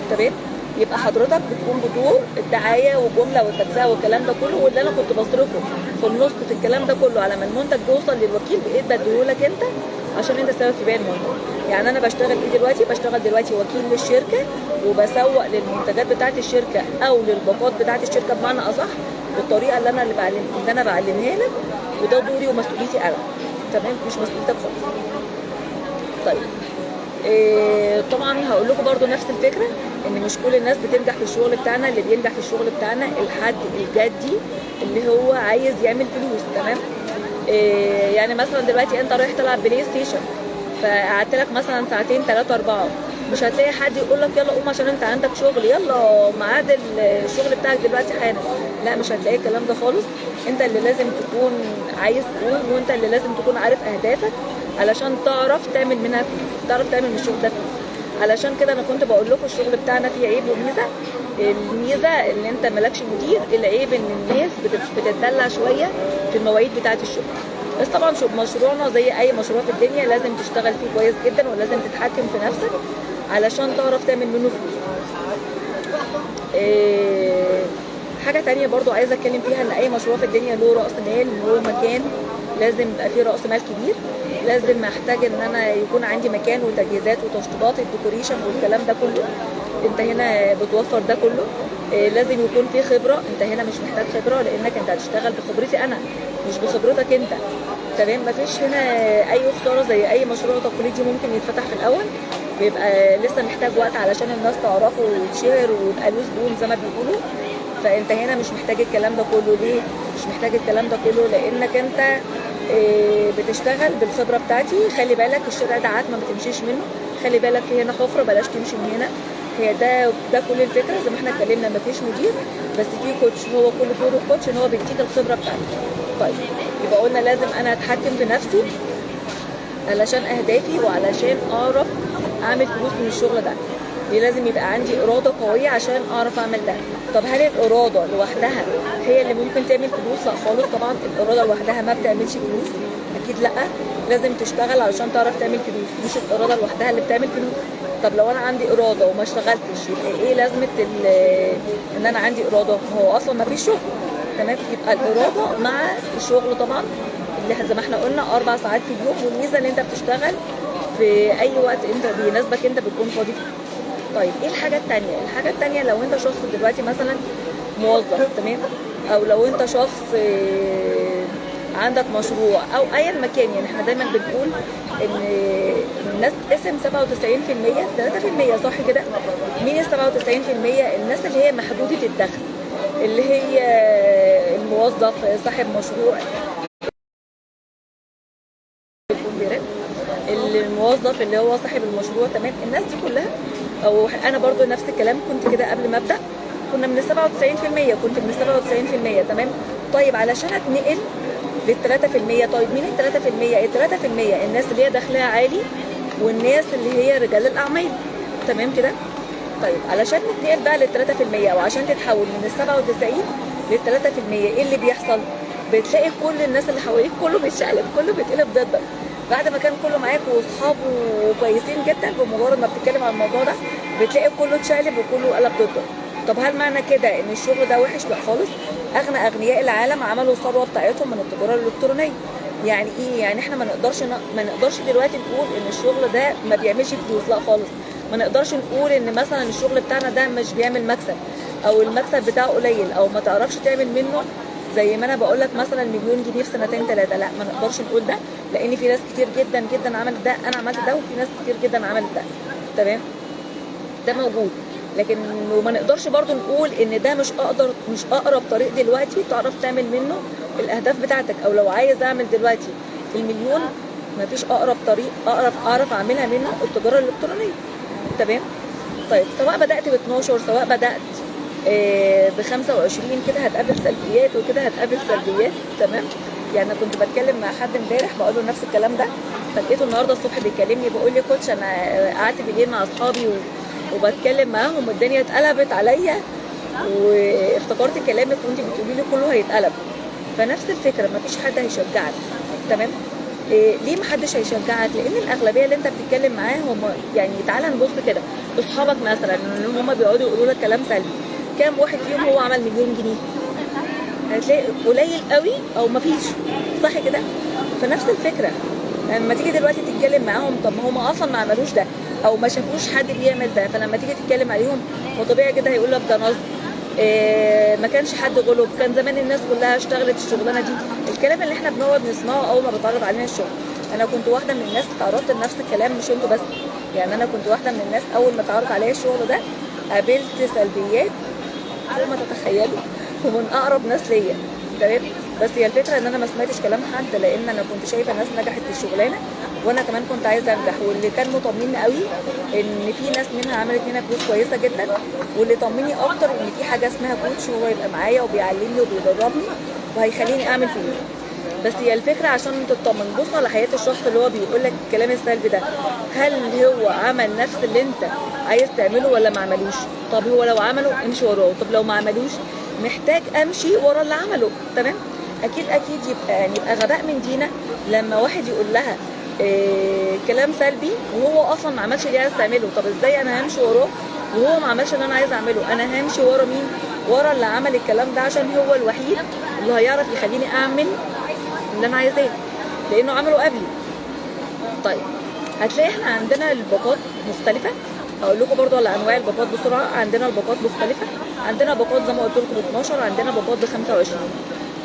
تمام. يبقى حضرتك بتقوم بدور الدعاية والجملة والتجزئه والكلام ده كله، واللي انا كنت بصرفه في النص في الكلام ده كله على ما المنتج يوصل للوكيل بقيت بديهولك انت عشان انت السبب في بيع المنتج. يعني انا بشتغل ايه دلوقتي؟ بشتغل دلوقتي وكيل للشركة، وبسوق للمنتجات بتاعه الشركة او للباقات بتاعه الشركة بمعنى اصح، بالطريقة اللي انا اللي انا بعلمها لك، وده دوري ومسؤوليتي انا، تمام، مش مسؤوليتك خالص. طيب طبعا هقول لكم برضو نفس الفكرة، ان مش كل الناس بتنجح في الشغل بتاعنا. اللي بينجح في الشغل بتاعنا الحد الجدي اللي هو عايز يعمل فلوس، تمام. يعني مثلا دلوقتي انت رايح تلعب بلاي ستيشن، فقعدت لك مثلا ساعتين 3 4، مش هتلاقي حد يقول لك يلا قوم عشان انت عندك شغل، يلا ميعاد الشغل بتاعك دلوقتي حالا، لا مش هتلاقي الكلام ده خالص. انت اللي لازم تكون عايز تقوم، وانت اللي لازم تكون عارف اهدافك علشان تعرف تعمل منها فلوس، تعرف تعمل من الشغل ده فلوس. علشان كده انا كنت بقول لكم الشغل بتاعنا فيه عيب وميزه. الميزة ان انت مالكش مدير، العيب ان الناس بتتدلع شوية في المواعيد بتاعه الشغل. بس طبعا مشروعنا زي اي مشروع في الدنيا لازم تشتغل فيه كويس جدا، ولازم تتحكم في نفسك علشان تعرف تعمل منه فلوس. حاجة تانية برضو عايزه اتكلم فيها، ان اي مشروع في الدنيا له راس مال، له مكان، لازم يبقى فيه راس مال كبير، لازم احتاج ان انا يكون عندي مكان وتجهيزات وتشطيبات ال decoration والكلام ده كله. انت هنا بتوفر ده كله. لازم يكون في خبره، انت هنا مش محتاج خبره لانك انت هتشتغل بخبرتي انا مش بخبرتك انت، تمام. مفيش هنا اي خسارة زي اي مشروع تقليدي ممكن يتفتح في الاول، بيبقى لسه محتاج وقت علشان الناس تعرفه ويتشهر ويبقى له زبون زي ما بيقولوا. فانت هنا مش محتاج الكلام ده كله. ليه مش محتاج الكلام ده كله؟ لانك انت بتشتغل بالخبرة بتاعتي. خلي بالك الشارع ده عتمة ما بتمشيش منه، خلي بالك في هنا حفره بلاش تمشي من هنا. هي ده كل الفكرة زي ما احنا اتكلمنا، مفيش مدير بس في coach، هو كل دوره coach ان هو بيديك الخبرة بتاعتك. طيب يبقى قلنا لازم انا اتحكم في نفسي علشان اهدافي وعلشان اعرف اعمل فلوس من الشغل ده. لازم يبقى عندي اراده قوية عشان اعرف اعمل ده. طب هل الارادة لوحدها هي اللي ممكن تعمل فلوس؟ لا خالص طبعا، الارادة لوحدها ما بتعملش فلوس، اكيد لا، لازم تشتغل علشان تعرف تعمل فلوس، مش الارادة لوحدها اللي بتعمل فلوس. طب لو انا عندي اراده وما اشتغلتش يبقى ايه لازمه ان انا عندي اراده؟ هو اصلا ما فيش شغل. تمام، يبقى الارادة مع الشغل طبعا اللي زي ما احنا قلنا 4 ساعات في اليوم، والميزة ان انت بتشتغل في اي وقت انت بيناسبك، انت بتكون فاضي فيه. طيب ايه الحاجة الثانية؟ الحاجة الثانية لو انت شخص دلوقتي مثلا موظف، تمام، او لو انت شخص عندك مشروع او ايا مكان، يعني احنا دايما بنقول ان الناس تقسم 97% 3%، صح كده؟ مين ال 97%؟ الناس اللي هي محدودة الدخل، اللي هي الموظف، صاحب مشروع، الموظف اللي هو صاحب المشروع، تمام، الناس دي كلها. او انا برضو نفس الكلام، كنت كده قبل ما ابدا كنا من 97%، كنت من 97%، تمام. طيب علشان اتنقل لل 3%، طيب مين ال 3%؟ ال 3% الناس اللي هي دخلها عالي والناس اللي هي رجال الاعمال، تمام كده. طيب علشان نتنقل بقى لل 3% او عشان تتحول من ال 97 لل 3%، ايه اللي بيحصل؟ بتلاقي كل الناس اللي حواليك كله بيتشقلب، كله بيتقلب ضدك. بعد ما كان كله معاك واصحابه كويسين جدا، بمجرد ما بتتكلم عن الموضوع ده بتلاقي كله اتشقلب وكله قلب ضدك. طب هل معنى كده ان الشغل ده وحش؟ لا خالص. اغنى اغنياء العالم عملوا الثروة بتاعتهم من التجارة الالكترونية. يعني ايه؟ يعني احنا ما نقدرش دلوقتي نقول ان الشغل ده ما بيعملش فلوس، لا خالص. ما نقدرش نقول ان مثلا الشغل بتاعنا ده مش بيعمل مكسب، او المكسب بتاعه قليل، او ما تعرفش تعمل منه زي ما انا بقول لك مثلا 1,000,000 جنيه في 2 3، لا ما نقدرش نقول ده، لان في ناس كتير جدا جدا عملت ده، انا عملت ده، وفي ناس كتير جدا عملت ده، تمام، ده موجود. لكن وما نقدرش برضو نقول ان ده مش اقرب طريق دلوقتي تعرف تعمل منه الاهداف بتاعتك، او لو عايز اعمل دلوقتي ال1,000,000 مفيش اقرب طريق اعرف اعملها منه التجارة الالكترونية، تمام. طيب سواء بدات ب 12، سواء بدات ب 25، كده هتقابل سلبيات وكده هتقابل سلبيات، تمام. يعني انا كنت بتكلم مع حد امبارح بقول له نفس الكلام ده، فلقيته النهارده الصبح بيكلمني بيقول لي كوتش انا قعدت بالليل مع اصحابي وبتكلم معاهم والدنيا اتقلبت عليا، وافتكرت كلامك وانت بتقولي لي كله هيتقلب. فنفس الفكرة، مفيش حد هيشجعك، تمام. إيه ليه محدش هيشجعك؟ لان الاغلبية اللي انت بتتكلم معاهم، يعني تعالى نبص كده اصحابك مثلا اللي هم بيقعدوا يقولوا لك كلام سلبي، كام واحد فيهم هو عمل 1,000,000 جنيه؟ هتلاقي قليل قوي او مفيش، صح كده؟ فنفس الفكرة لما تيجي دلوقتي تتكلم معاهم، طب ما هم اصلا ما عملوش ده او ما شافوش حد بيعمل ده، فلما تيجي تتكلم عليهم فطبيعي كده هيقول لك ده نصب، إيه ما كانش حد غلب، كان زمان الناس كلها اشتغلت الشغلانة دي. الكلام اللي احنا بنقعد نسمعه اول ما بتعرض علينا الشغل. انا كنت واحدة من الناس اتعرضت لنفس الكلام، مش انتوا بس، يعني انا كنت واحدة من الناس اول ما اتعرض عليا الشغل ده قابلت سلبيات فوق ما تتخيلوا، ومن اقرب ناس ليا، تمام. بس هي الفكرة ان انا ما سمعتش كلام حد، لان انا كنت شايفه ناس نجحت في الشغلانة وانا كمان كنت عايزه انجح، واللي كان مطمني قوي ان في ناس منها عملت منها فلوس كويسة جدا، واللي طمني اكتر ان في حاجة اسمها كوتش هو يبقى معايا وبيعلمني وبيدربني وهيخليني اعمل فلوس. بس هي الفكرة عشان تطمن، بص على حياة الشخص اللي هو بيقول لك الكلام السلبي ده، هل هو عمل نفس اللي انت عايز تعمله ولا ما عملوش؟ طب هو لو عمله امشي وراه، طب لو ما عملوش محتاج امشي ورا اللي عمله، تمام. اكيد اكيد يبقى يعني يبقى غباء من دينا لما واحد يقول لها إيه كلام سلبي وهو اصلا ما عملش اللي عايز تعمله. طب ازاي انا همشي وراه وهو ما عملش اللي انا عايز اعمله؟ انا همشي ورا مين؟ ورا اللي عمل الكلام ده، عشان هو الوحيد اللي هيعرف يخليني اعمل اللي انا عايزاه، لانه عمله قبلي. طيب هتلاقي احنا عندنا الباقات مختلفة، هقول لكم برضو على انواع الباقات بسرعة. عندنا الباقات مختلفة، عندنا باقات زي ما قلت لكم ب 12، عندنا باقات ب 25.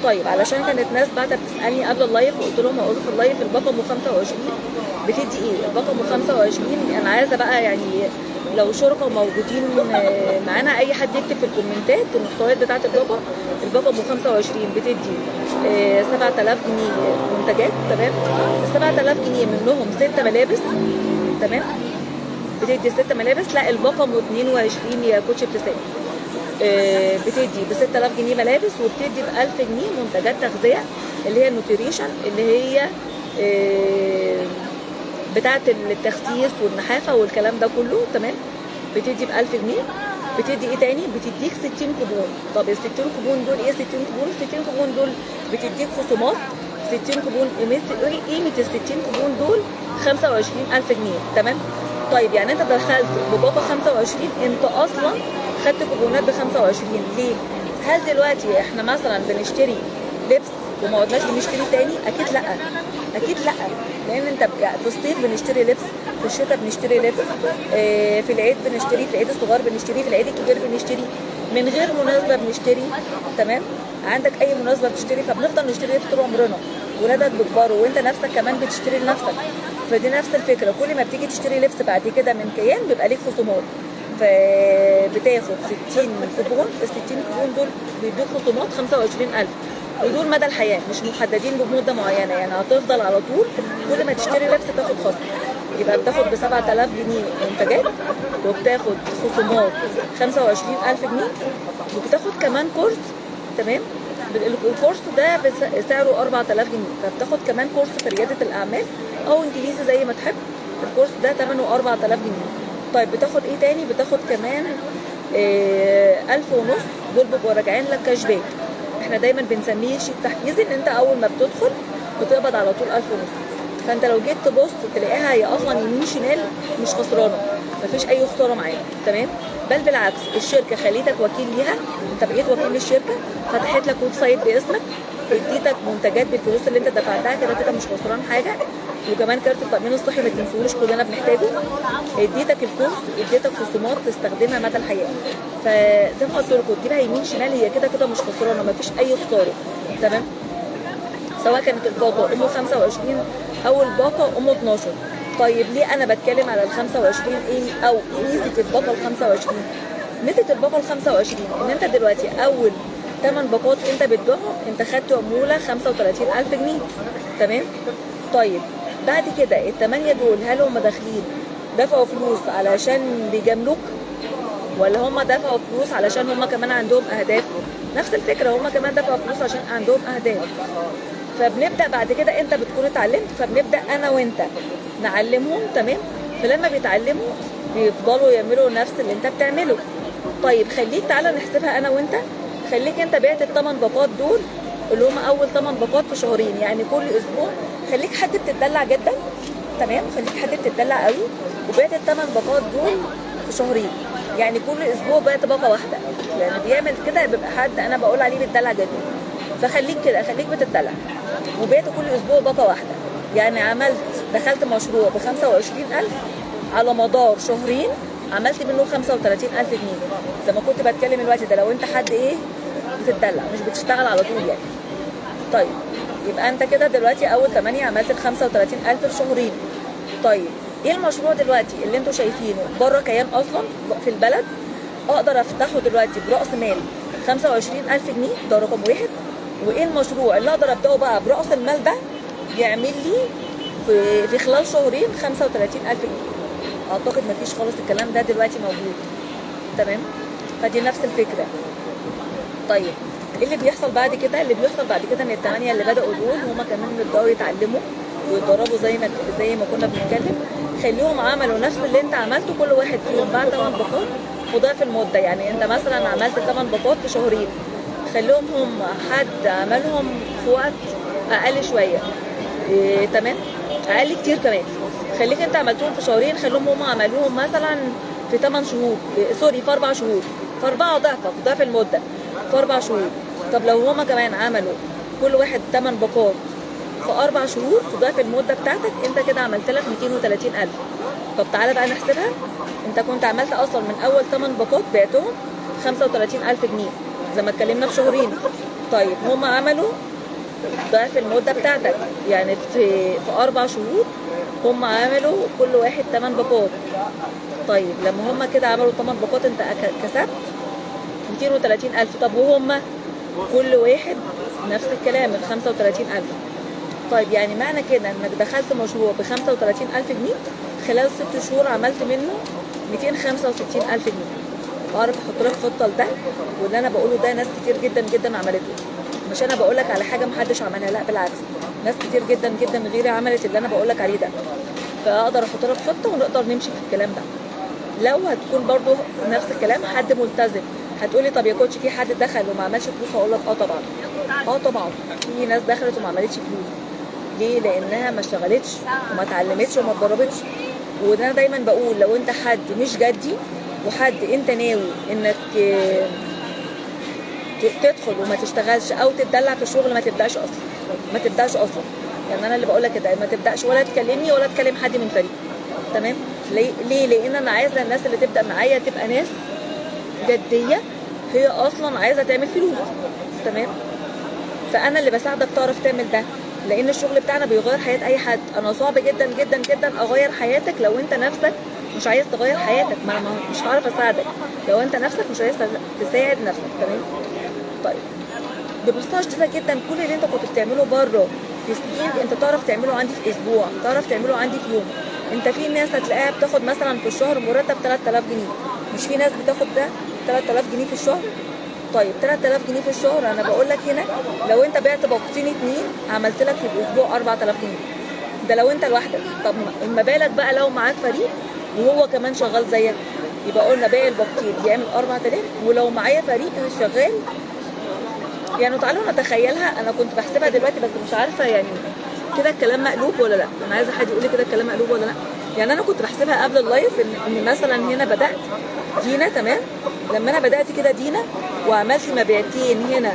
طيب علشان كانت ناس بعتت بتسالني قبل ال live وقلت لهم هقول في ال live الباقه ام 25 بتدي ايه؟ الباقه ام 25 انا عايزه بقى يعني لو شركاء موجودين معانا اي حد يكتب في الكومنتات المحتويات بتاعه الباقه. الباقه ام 25 بتدي 7000 جنيه منتجات، تمام. 7000 جنيه منهم 6 ملابس، تمام، بتدي 6 ملابس. لا الباقه ام 22 يا كوتش ابتسام بتدي ب 6000 جنيه ملابس، وبتدي ب 1000 جنيه منتجات تغذية اللي هي ال nutrition، اللي هي بتاعه التخسيس والنحافه والكلام ده كله، تمام. بتدي ب 1000 جنيه. بتدي ايه تاني؟ بتديك 60 كوبون. طب ال 60 كوبون دول ايه 60 كوبون؟ 60 كوبون دول بتديك خصومات. 60 كوبون قيمة ال 60 كوبون دول 25000 جنيه، تمام؟ طيب يعني انت دخلت بباقه 25، انت اصلا خدت كوبونات ب 25. ليه؟ هل دلوقتي احنا مثلا بنشتري لبس وما عدناش بنشتري تاني؟ اكيد لا، اكيد لا، لان انت في الصيف بنشتري لبس، في الشتاء بنشتري لبس، في العيد بنشتري، في العيد الصغير بنشتري، في العيد الكبير بنشتري، من غير مناسبة بنشتري، تمام؟ عندك اي مناسبة بتشتري، فبنفضل نشتري لبس طول عمرنا، ولادك بيكبروا وانت نفسك كمان بتشتري لنفسك. فدي نفس الفكرة، كل ما بتيجي تشتري لبس بعد كده من كيان بيبقى ليك خصومات، فبتاخد 60 كوبون، ال 60 كوبون دول بيدوك خصومات 25000، ودول مدى الحياة، مش محددين بمدة معينة، يعني هتفضل على طول كل ما تشتري لبس تاخد خصم. يبقى بتاخد ب 7000 جنيه منتجات، وبتاخد خصومات 25000 جنيه، وبتاخد كمان كورس، تمام؟ الكورس ده سعره 4000 جنيه، فبتاخد كمان كورس في رياده الاعمال او انجليزي زي ما تحب، الكورس ده ثمنه 4000 جنيه. طيب بتاخد ايه تاني؟ بتاخد كمان 1500، دول بيبقوا راجعين لك cash back. احنا دايما بنسميه شيك تحفيزي، ان انت اول ما بتدخل بتقبض على طول 1500. فانت لو جيت تبص تلاقيها هي اصلا يمين شمال مش خسرانة، مفيش اي خسارة معاك، تمام؟ بل بالعكس الشركة خليتك وكيل ليها، انت بقيت وكيل للشركة، فتحت لك website باسمك، اديتك منتجات بالفلوس اللي انت دفعتها، كده كده مش خسران حاجة. وكمان كارت التامين الصحي ما تنسوش، كلنا بنحتاجه. اديتك الكورس، اديتك خصومات تستخدمها مدى الحياة. فزي ما قلت لكم تجيبها يمين شمال، هي كده كده مش خسرانة، مفيش اي خسارة، تمام؟ سواء كانت الباقه ام 25 او الباقه ام 12. طيب ليه انا بتكلم على ال 25؟ ايه او ايه ميزة الباقه ال 25؟ ميزة الباقه ال 25 ان انت دلوقتي اول 8 باقات انت بتبيعهم انت خدت عمولة 35000 جنيه، تمام؟ طيب بعد كده الثمانية دول هل هم داخلين دفعوا فلوس علشان بيجاملوك، ولا هم دفعوا فلوس علشان هم كمان عندهم اهداف؟ نفس الفكرة، هم كمان دفعوا فلوس عشان عندهم اهداف. فبنبدا بعد كده انت بتكون اتعلمت، فبنبدا انا وانت نعلمهم، تمام؟ فلما بيتعلموا بيفضلوا يعملوا نفس اللي انت بتعمله. طيب خليك تعالى نحسبها انا وانت. خليك انت بعت الثمان باقات دول اللي هم اول 8 باقات في شهرين، يعني كل اسبوع. خليك حد بتدلع جدا، تمام؟ خليك حد بتدلع قوي، وبعت الثمان باقات دول في شهرين، يعني كل اسبوع بعت باقه واحدة. يعني بيعمل كده بيبقى حد انا بقول عليه بيتدلع جدا. فخليك كده، خليك بتدلع وبعت كل اسبوع باقه واحدة. يعني عملت دخلت مشروع ب 25000 على مدار شهرين، عملت منه 35000 جنيه. زي ما كنت بتكلم الوقت ده، لو انت حد ايه بتدلع مش بتشتغل على طول يعني. طيب يبقى انت كده دلوقتي اول 8 عملت ال 35000 في شهرين. طيب ايه المشروع دلوقتي اللي انتوا شايفينه بره كيان اصلا في البلد اقدر افتحه دلوقتي براس مال 25000 جنيه؟ ده رقم واحد. وايه المشروع اللي اقدر ابداه بقى براس المال ده يعمل لي في خلال شهرين 35000 جنيه؟ اعتقد مفيش خالص الكلام ده دلوقتي موجود، تمام؟ فدي نفس الفكرة. طيب ايه اللي بيحصل بعد كده؟ اللي بيحصل بعد كده ان الثمانية اللي بداوا دول هما كمان بيبداوا يتعلموا ويتدربوا زي ما كنا بنتكلم. خليهم عملوا نفس اللي انت عملته، كل واحد فيهم بعد 8 باقات وضعف المدة. يعني انت مثلا عملت 8 باقات في شهرين، خليهم هم حد عملهم في وقت اقل شوية، إيه تمام؟ اقل كتير كمان. خليك انت عملتهم في شهرين، خليهم هم عملوهم مثلا في 8 شهور، إيه سوري في 4 شهور، في 4 ضعفك ضعف المدة في 4 شهور. طب لو هما كمان عملوا كل واحد 8 باقات في 4 شهور في ضعف المدة بتاعتك، انت كده عملت لك 230000. طب تعالى بقى نحسبها. انت كنت عملت اصلا من اول 8 باقات بعتهم 35000 جنيه زي ما اتكلمنا في شهرين. طيب هما عملوا ضعف المدة بتاعتك، يعني في 4 شهور هما عملوا كل واحد 8 باقات. طيب لما هما كده عملوا 8 باقات انت كسبت 230000. طب وهما كل واحد نفس الكلام ال 35000. طيب يعني معنى كده انك دخلت مشروع ب 35000 جنيه خلال 6 شهور عملت منه 265000 جنيه. اعرف احط لك خطه لده، واللي انا بقوله ده ناس كتير جدا جدا عملته. مش انا بقول لك على حاجة محدش عملها، لا بالعكس، ناس كتير جدا جدا غيري عملت اللي انا بقول لك عليه ده. فاقدر احط لك خطه ونقدر نمشي في الكلام ده. لو هتكون برضو نفس الكلام حد ملتزم. هتقولي طب يا coach في حد دخل وما عملش فلوس؟ هقول لك اه طبعا، اه طبعا في ناس دخلت وما عملتش فلوس. ليه؟ لانها ما اشتغلتش وما اتعلمتش وما اتدربتش. وده انا دايما بقول لو انت حد مش جدي وحد انت ناوي انك تدخل وما تشتغلش او تتدلع في الشغل، ما تبداش اصلا، ما تبداش اصلا. يعني انا اللي بقول لك كده، ما تبداش ولا تكلمني ولا تكلم حد من فريق، تمام؟ ليه؟ لان انا عايزه الناس اللي تبدا معايا تبقى ناس جدية، هي اصلا عايزه تعمل فلوس، تمام؟ فانا اللي بساعدك تعرف تعمل ده، لان الشغل بتاعنا بيغير حياة اي حد. انا صعب جدا جدا جدا اغير حياتك لو انت نفسك مش عايز تغير حياتك، ما انا مش هعرف اساعدك لو انت نفسك مش عايز تساعد نفسك، تمام؟ طيب ببساطة شديدة جدا كل اللي انت كنت بتعمله بره في سنين انت تعرف تعمله عندي في اسبوع، تعرف تعمله عندي في يوم. انت في ناس هتلاقيها بتاخد مثلا في الشهر مرتب 3000 جنيه، مش في ناس بتاخد ده 3000 جنيه في الشهر؟ طيب 3000 جنيه في الشهر، انا بقول لك هنا لو انت بعت باقتين اتنين عملت لك في الاسبوع 4000 جنيه، ده لو انت لوحدك. طب ما بالك بقى لو معاك فريق وهو كمان شغال زيك، يبقى قلنا باقي الباقتين بيعمل 4000، ولو معايا فريق شغال. يعني تعالوا نتخيلها، انا كنت بحسبها دلوقتي بس مش عارفه يعني كده الكلام مقلوب ولا لا، انا عايزه حد يقول لي كده الكلام مقلوب ولا لا. يعني انا كنت بحسبها قبل ال live ان مثلا هنا بدات دينا، تمام؟ لما انا بدات كده دينا وعملت مبيعتين هنا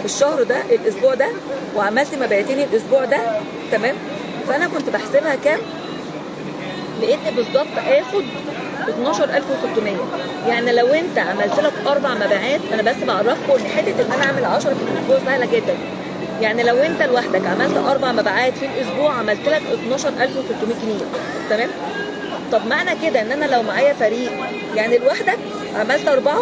الشهر ده الاسبوع ده، وعملت مبيعتين الاسبوع ده، تمام؟ فانا كنت بحسبها كام؟ لقيتني بالظبط اخد 12600. يعني لو انت عملت لك 4 مبيعات، انا بس بعرفكم ان حتة ان انا اعمل 10 في الاسبوع سهلة جدا. يعني لو انت لوحدك عملت 4 مبيعات في الاسبوع عملت لك 12600 جنيه، تمام؟ طب معنى كده ان انا لو معايا فريق، يعني لوحدك عملت 4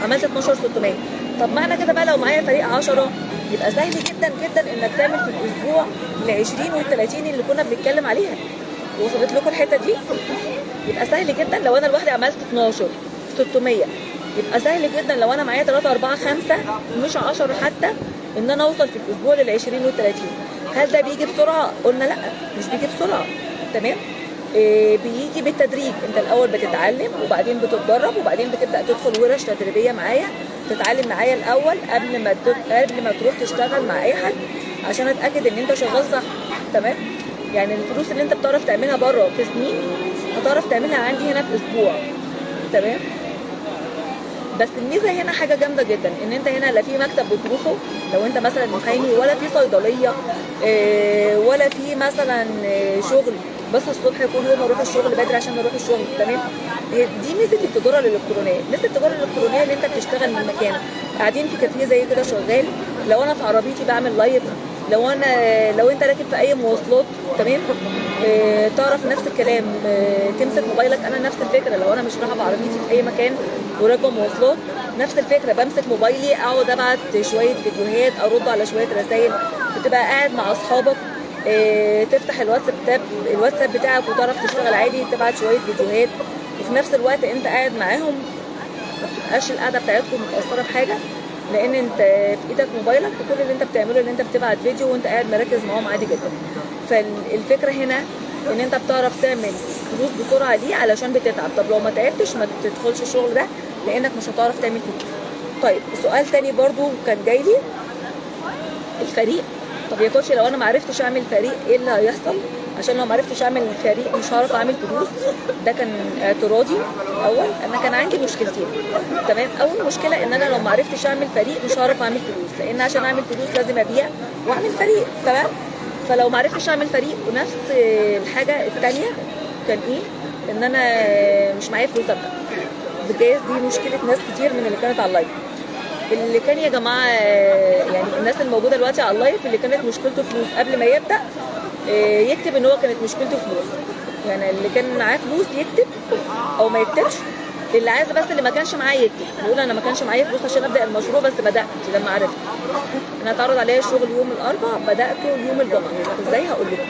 عملت 12600، طب معنى كده بقى لو معايا فريق 10 يبقى سهل جدا جدا انك تعمل في الاسبوع ال 20 وال 30 اللي كنا بنتكلم عليها. وصلت لكم الحتة دي؟ يبقى سهل جدا لو انا لوحدي عملت 12600، يبقى سهل جدا لو انا معايا 3 4 5 مش 10 حتى، ان انا اوصل في الاسبوع لل 20 وال 30. هل ده بيجي بسرعة؟ قلنا لا، مش بيجي بسرعة، تمام؟ إيه بيجي بالتدريج. انت الاول بتتعلم وبعدين بتتدرب وبعدين بتبدا تدخل ورش تدريبية معايا، تتعلم معايا الاول قبل ما تروح تشتغل مع اي حد عشان اتاكد ان انت شغال صح، تمام؟ يعني الفلوس اللي انت بتعرف تعملها بره في سنين هتعرف تعملها عندي هنا في اسبوع، تمام؟ بس الميزة هنا حاجة جامدة جدا، ان انت هنا لا في مكتب بتروحه لو انت مثلا محامي، ولا في صيدلية، ولا في مثلا شغل بس الصبح كل يوم اروح الشغل بدري عشان اروح الشغل، تمام؟ دي ميزة التجارة الالكترونية. ميزة التجارة الالكترونية ان انت بتشتغل من مكانك، قاعدين في كافيه زي كده شغال، لو انا في عربيتي بعمل live، لو انت راكب في اي مواصلات، تمام؟ تعرف نفس الكلام، تمسك موبايلك. انا نفس الفكرة، لو انا مش رايحة بعربيتي في اي مكان وراكبه مواصلات، نفس الفكرة بمسك موبايلي اقعد ابعت شوية فيديوهات، ارد على شوية رسائل، بتبقى قاعد مع اصحابك، تفتح الواتساب بتاعك وتعرف تشتغل عادي، تبعت شوية فيديوهات، وفي نفس الوقت انت قاعد معاهم، ما بتبقاش القعدة بتاعتكم متاثرة بحاجة، لان انت في ايدك موبايلك وكل اللي انت بتعمله ان انت بتبعت فيديو وانت قاعد مركز معاهم عادي جدا. فالفكرة هنا ان انت بتعرف تعمل فلوس بسرعة، ليه؟ علشان بتتعب. طب لو ما تعبتش ما تدخلش الشغل ده لانك مش هتعرف تعمل فلوس. طيب سؤال تاني برضو كان جاي لي، الفريق. طب يا كوتش لو انا ما عرفتش اعمل فريق ايه اللي هيحصل؟ عشان لو ما عرفتش اعمل فريق مش هعرف اعمل فلوس. ده كان اعتراضي الاول. انا كان عندي مشكلتين، تمام؟ اول مشكلة ان انا لو ما عرفتش اعمل فريق مش هعرف اعمل فلوس، لان عشان اعمل فلوس لازم ابيع واعمل فريق، تمام؟ فلو ما عرفتش اعمل فريق. ونفس الحاجة الثانية كان ايه؟ ان انا مش معايا فلوس ابدا. جايز دي مشكلة ناس كتير من اللي كانت على ال live، اللي كان يا جماعة يعني الناس الموجودة دلوقتي على ال live اللي كانت مشكلته فلوس قبل ما يبدا يكتب ان هو كانت مشكلته فلوس. يعني اللي كان معاه فلوس يكتب او ما يكتبش، اللي عايز بس اللي ما كانش معاه يكتب، يقول انا ما كانش معايا فلوس عشان ابدا المشروع بس بدات لما عرفت. انا اتعرض عليا الشغل يوم الاربعاء، بداته يوم الجمعة. ازاي هقول لكم،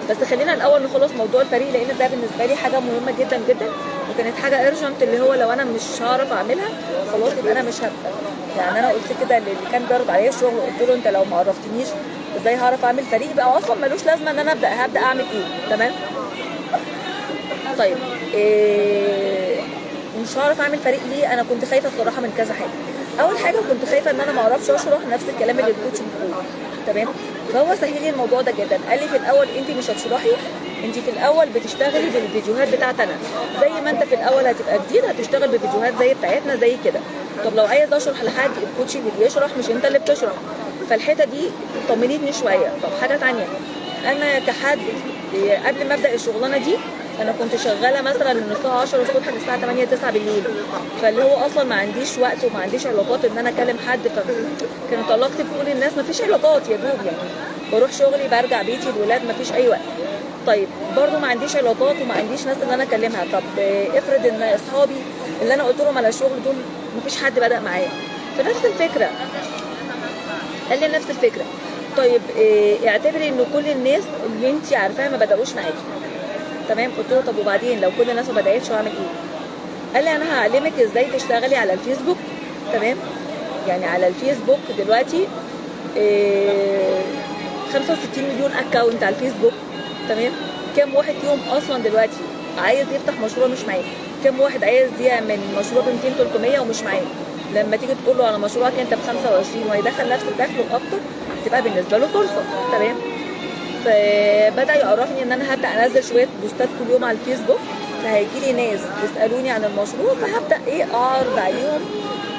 بس خلينا الاول نخلص موضوع الفريق لان ده بالنسبة لي حاجة مهمة جدا جدا، وكانت حاجة urgent اللي هو لو انا مش هعرف اعملها خلاص يبقى انا مش هبدا. يعني انا قلت كده للي كان بيعرض عليا الشغل، قلت له انت لو ما عرفتنيش ازاي هعرف اعمل فريق يبقى اصلا ملوش لازمه ان انا ابدا، هبدا اعمل ايه؟ تمام؟ طيب مش هعرف اعمل فريق ليه؟ انا كنت خايفة الصراحة من كذا حاجة. اول حاجة كنت خايفة ان انا ما اعرفش اشرح نفس الكلام اللي ال coach بيقوله، تمام؟ فهو سهل لي الموضوع ده جدا، قال لي في الاول انت مش هتشرحي، انت في الاول بتشتغلي بالفيديوهات بتاعتنا، زي ما انت في الاول هتبقى جديد هتشتغل بفيديوهات زي بتاعتنا زي كده. طب لو عايز اشرح لحد، ال coach اللي بيشرح مش انت اللي بتشرح. فالحته دي طمنتني شوية. طب حاجة تانية، انا كحد قبل ما ابدا الشغلانة دي انا كنت شغالة مثلا من الساعة 10 الصبح للساعة 8 9 بالليل، فاللي هو اصلا ما عنديش وقت وما عنديش علاقات ان انا اكلم حد، فكانت علاقتي بكل الناس ما فيش علاقات يا دوب، يعني بروح شغلي برجع بيتي الولاد، ما فيش اي وقت. طيب برضو ما عنديش علاقات وما عنديش ناس ان انا اكلمها. طب افرض ان اصحابي اللي انا قلت لهم على الشغل دول ما فيش حد بدا معايا، فنفس الفكرة قال لي نفس الفكرة. طيب اعتبري ان كل الناس اللي انت عارفاها ما بداوش معاكي، تمام؟ قلت له طب وبعدين لو كل الناس ما بداتش هعمل ايه؟ قال لي انا هعلمك ازاي تشتغلي على الفيسبوك، تمام؟ يعني على الفيسبوك دلوقتي 65 مليون account على الفيسبوك، تمام؟ كام واحد فيهم اصلا دلوقتي عايز يفتح مشروع مش معاه؟ كام واحد عايز يعمل مشروع ب 200 300 ومش معاه؟ لما تيجي تقول له على مشروعك انت ب 25 وهيدخل نفس الدخل واكتر، تبقى بالنسبة له فرصة، تمام؟ فبدا يعرفني ان انا هبدا انزل شوية بوستات كل يوم على الفيسبوك، فهيجي لي ناس يسالوني عن المشروع، فهبدا ايه اعرض عليهم،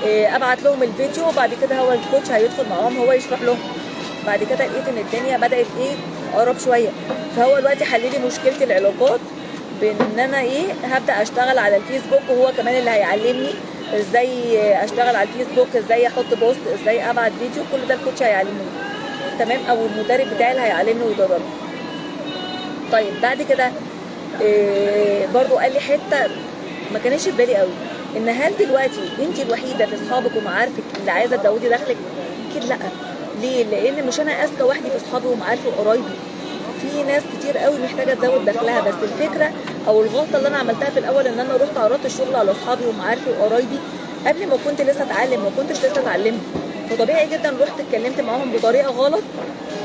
إيه ابعت لهم الفيديو، وبعد كده هو ال coach هيدخل معاهم هو يشرح لهم. بعد كده لقيت ان الدنيا بدات ايه اقرب شوية، فهو دلوقتي حل لي مشكلة العلاقات بان انا ايه هبدا اشتغل على الفيسبوك، وهو كمان اللي هيعلمني ازاي اشتغل على الفيسبوك، ازاي احط post، ازاي ابعت فيديو، كل ده ال coach هيعلمني، تمام؟ او المدرب بتاعي اللي هيعلمني ويدربني. طيب بعد كده إيه برضو قال لي حتة ما كانتش في بالي قوي، ان هل دلوقتي انت الوحيدة في اصحابك ومعارفك اللي عايزه تزودي دخلك؟ اكيد لا. ليه؟ لان مش انا اذكى وحدي في اصحابي ومعارفي وقرايبي، في ناس كتير قوي محتاجه تزود دخلها. بس الفكرة او الغلطة اللي انا عملتها في الاول ان انا رحت عرضت الشغل على اصحابي ومعارفي وقرايبي قبل ما كنت لسه اتعلم، ما كنتش لسه اتعلمت، فطبيعي جدا رحت اتكلمت معاهم بطريقة غلط،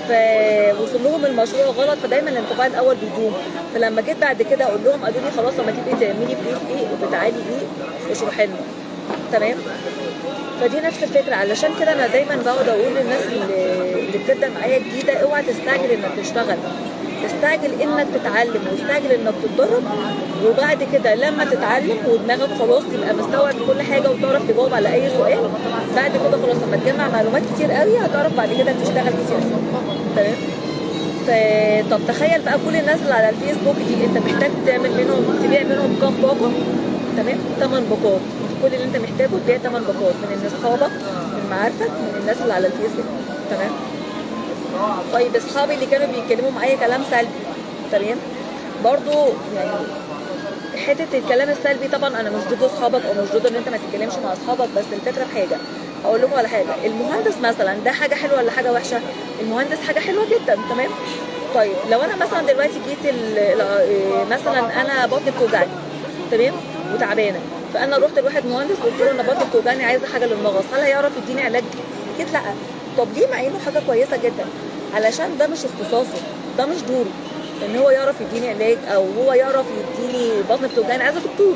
فوصل لهم المشروع غلط، فدايما الانطباع الاول بيدوم. فلما جيت بعد كده اقول لهم قالوا لي خلاص لما تبقي تعملي فلوس ايه وبتعالي ايه اشرحي لنا، تمام؟ فدي نفس الفكرة. علشان كده انا دايما بقعد اقول للناس اللي بتبدا معايا جديدة، اوعى تستعجل انك تشتغل، استعجل انك تتعلم واستعجل انك تتدرب، وبعد كده لما تتعلم ودماغك خلاص تبقى مستوعب كل حاجة وتعرف تجاوب على اي سؤال، بعد كده خلاص لما تجمع معلومات كتير قوي هتعرف بعد كده تشتغل كتير، تمام؟ طب تخيل بقى كل الناس اللي على الفيسبوك دي انت محتاج تعمل منهم، تبيع منهم كام باقه؟ تمام؟ 8 باقات. كل اللي انت محتاجه تبيع 8 باقات من اصحابك، من معارفك، من الناس اللي على الفيسبوك، تمام؟ طيب اصحابي اللي كانوا بيتكلموا معايا كلام سلبي، تمام؟ برضو يعني حتة الكلام السلبي طبعا انا مش ضد اصحابك او مش ضد ان انت ما تتكلمش مع اصحابك، بس الفكرة في حاجة اقول لكم على حاجة، المهندس مثلا ده حاجة حلوة ولا حاجة وحشة؟ المهندس حاجة حلوة جدا، تمام؟ طيب لو انا مثلا دلوقتي جيت مثلا انا بطني بتوجعني، تمام؟ وتعبانه، فانا رحت لواحد مهندس قلت له انا بطني بتوجعني عايزه حاجة للمغص، هل هيعرف يديني علاج؟ اكيد لا. طب ليه مع انه حاجة كويسة جدا؟ علشان ده مش اختصاصه، ده مش دوره ان هو يعرف يديني علاج او هو يعرف يديني بطن بتوجعني، عايزه دكتور،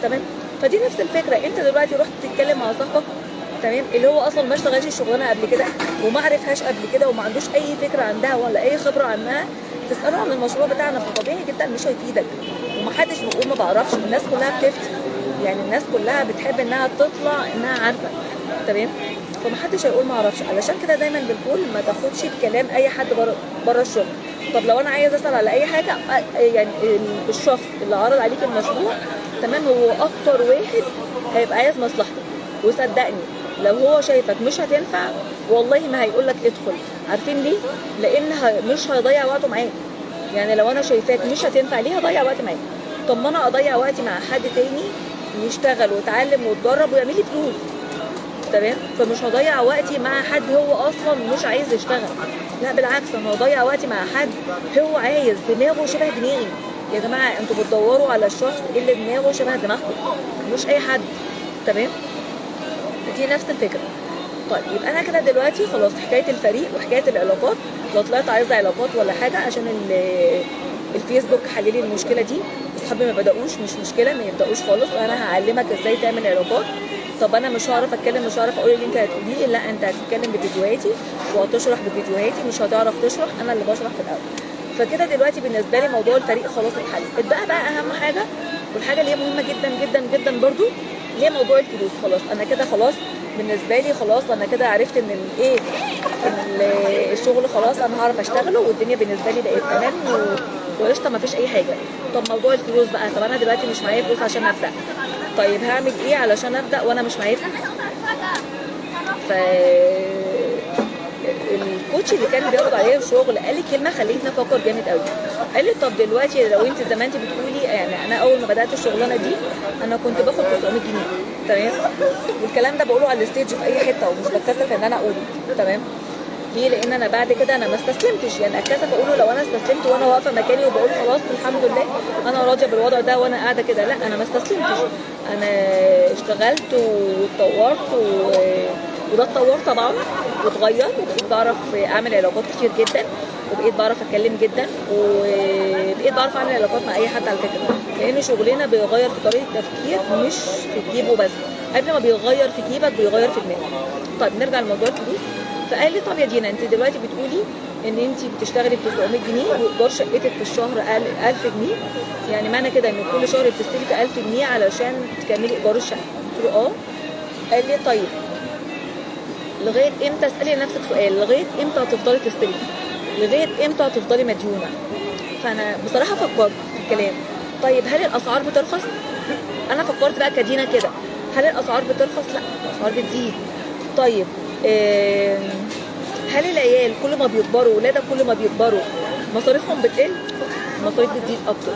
تمام؟ فدي نفس الفكرة. انت دلوقتي رحت تتكلم مع صاحبك، تمام، اللي هو اصلا ما اشتغلش الشغلانة قبل كده وما عرفهاش قبل كده وما عندوش اي فكرة عندها ولا اي خبره عنها، تساله عن المشروع بتاعنا، فطبيعي جدا مش هيفيدك. ومحدش بيقول ما بعرفش، الناس كلها بتفتي، يعني الناس كلها بتحب انها تطلع انها عارفه، تمام؟ فمحدش هيقول ما اعرفش. علشان كده دايما بنقول ما تاخدش بكلام اي حد بره الشغل. طب لو انا عايز اسال على اي حاجة، يعني الشخص اللي عرض عليك المشروع، تمام، هو اكتر واحد هيبقى عايز مصلحتك، وصدقني لو هو شايفك مش هتنفع والله ما هيقول لك ادخل. عارفين ليه؟ لان مش هيضيع وقته معاك. يعني لو انا شايفاك مش هتنفع ليه هضيع وقت معاك؟ طب ما انا اضيع وقتي مع حد تاني يشتغل ويتعلم ويتدرب ويعمل لي فلوس، تمام؟ فمش هضيع وقتي مع حد هو اصلا مش عايز يشتغل، لا بالعكس انا هضيع وقتي مع حد هو عايز، دماغه شبه دماغي. يا جماعة انتوا بتدوروا على الشخص اللي دماغه شبه دماغكم، مش اي حد، تمام؟ دي نفس الفكرة. طيب يبقى انا كده دلوقتي خلاص حكاية الفريق وحكاية العلاقات، لا طلعت عايزه علاقات ولا حاجة عشان الفيسبوك حل لي المشكلة دي. صحابي ما بداوش، مش مشكلة، ما يبداوش خالص، انا هعلمك ازاي تعمل علاقات. طب انا مش هعرف اتكلم، مش هعرف اقول اللي انت هتقوليه، لا انت هتتكلم بفيديوهاتي وهتشرح بفيديوهاتي، مش هتعرف تشرح، انا اللي بشرح في الاول. فكده دلوقتي بالنسبة لي موضوع الفريق خلاص اتحل. اتبقى بقى اهم حاجة، والحاجة اللي هي مهمة جدا جدا جدا برضو، اللي هي موضوع الفلوس. خلاص انا كده خلاص بالنسبة لي، خلاص انا كده عرفت ان الايه، ان الشغل خلاص انا هعرف اشتغله، والدنيا بالنسبة لي بقت تمام وقشطه، ما فيش اي حاجة. طب موضوع الفلوس بقى، طب انا دلوقتي مش معايا فلوس عشان ابدا، طيب هعمل ايه علشان ابدا وانا مش معايا فلوس؟ ف الكوتش اللي كان بيعرض عليا الشغل قال لي كلمة خلتني افكر جامد قوي. قال لي طب دلوقتي لو انت زي ما انت بتقولي، يعني انا اول ما بدات الشغلانة دي انا كنت باخد 900 جنيه، تمام، والكلام ده بقوله على ال stage في اي حتة ومش بتكسف ان انا اقوله، تمام. ليه؟ لان انا بعد كده انا ما استسلمتش، يعني اتكسف اقوله لو انا استسلمت وانا واقفة مكاني وبقول خلاص الحمد لله انا راضية بالوضع ده وانا قاعدة كده، لا انا ما استسلمتش، انا اشتغلت واتطورت وده اتطور طبعا واتغير، وبقيت بعرف اعمل علاقات كتير جدا، وبقيت بعرف اتكلم جدا، وبقيت بعرف اعمل علاقات مع اي حد على فكرة، لان شغلنا بيغير في طريقه التفكير مش في جيبه بس، قبل ما بيغير في جيبك بيغير في دماغك. طيب نرجع لموضوع الفلوس. فقال لي طب يا دينا انت دلوقتي بتقولي ان انت بتشتغلي ب 900 جنيه وايجار شقتك في الشهر 1000 جنيه، يعني معنى كده ان كل شهر بتستلفي 1000 جنيه علشان تكملي ايجار الشقة. قلت له اه. قال لي طيب لغاية امتى، اسالي نفسك سؤال، لغاية امتى هتفضلي تستلفي؟ لغاية امتى هتفضلي مديونه؟ فانا بصراحة فكرت في الكلام، طيب هل الاسعار بترخص؟ انا فكرت بقى كدينا كده، هل الاسعار بترخص؟ لا، الاسعار بتزيد. طيب هل العيال كل ما بيكبروا، ولادك كل ما بيكبروا مصاريفهم بتقل؟ المصاريف بتزيد اكتر،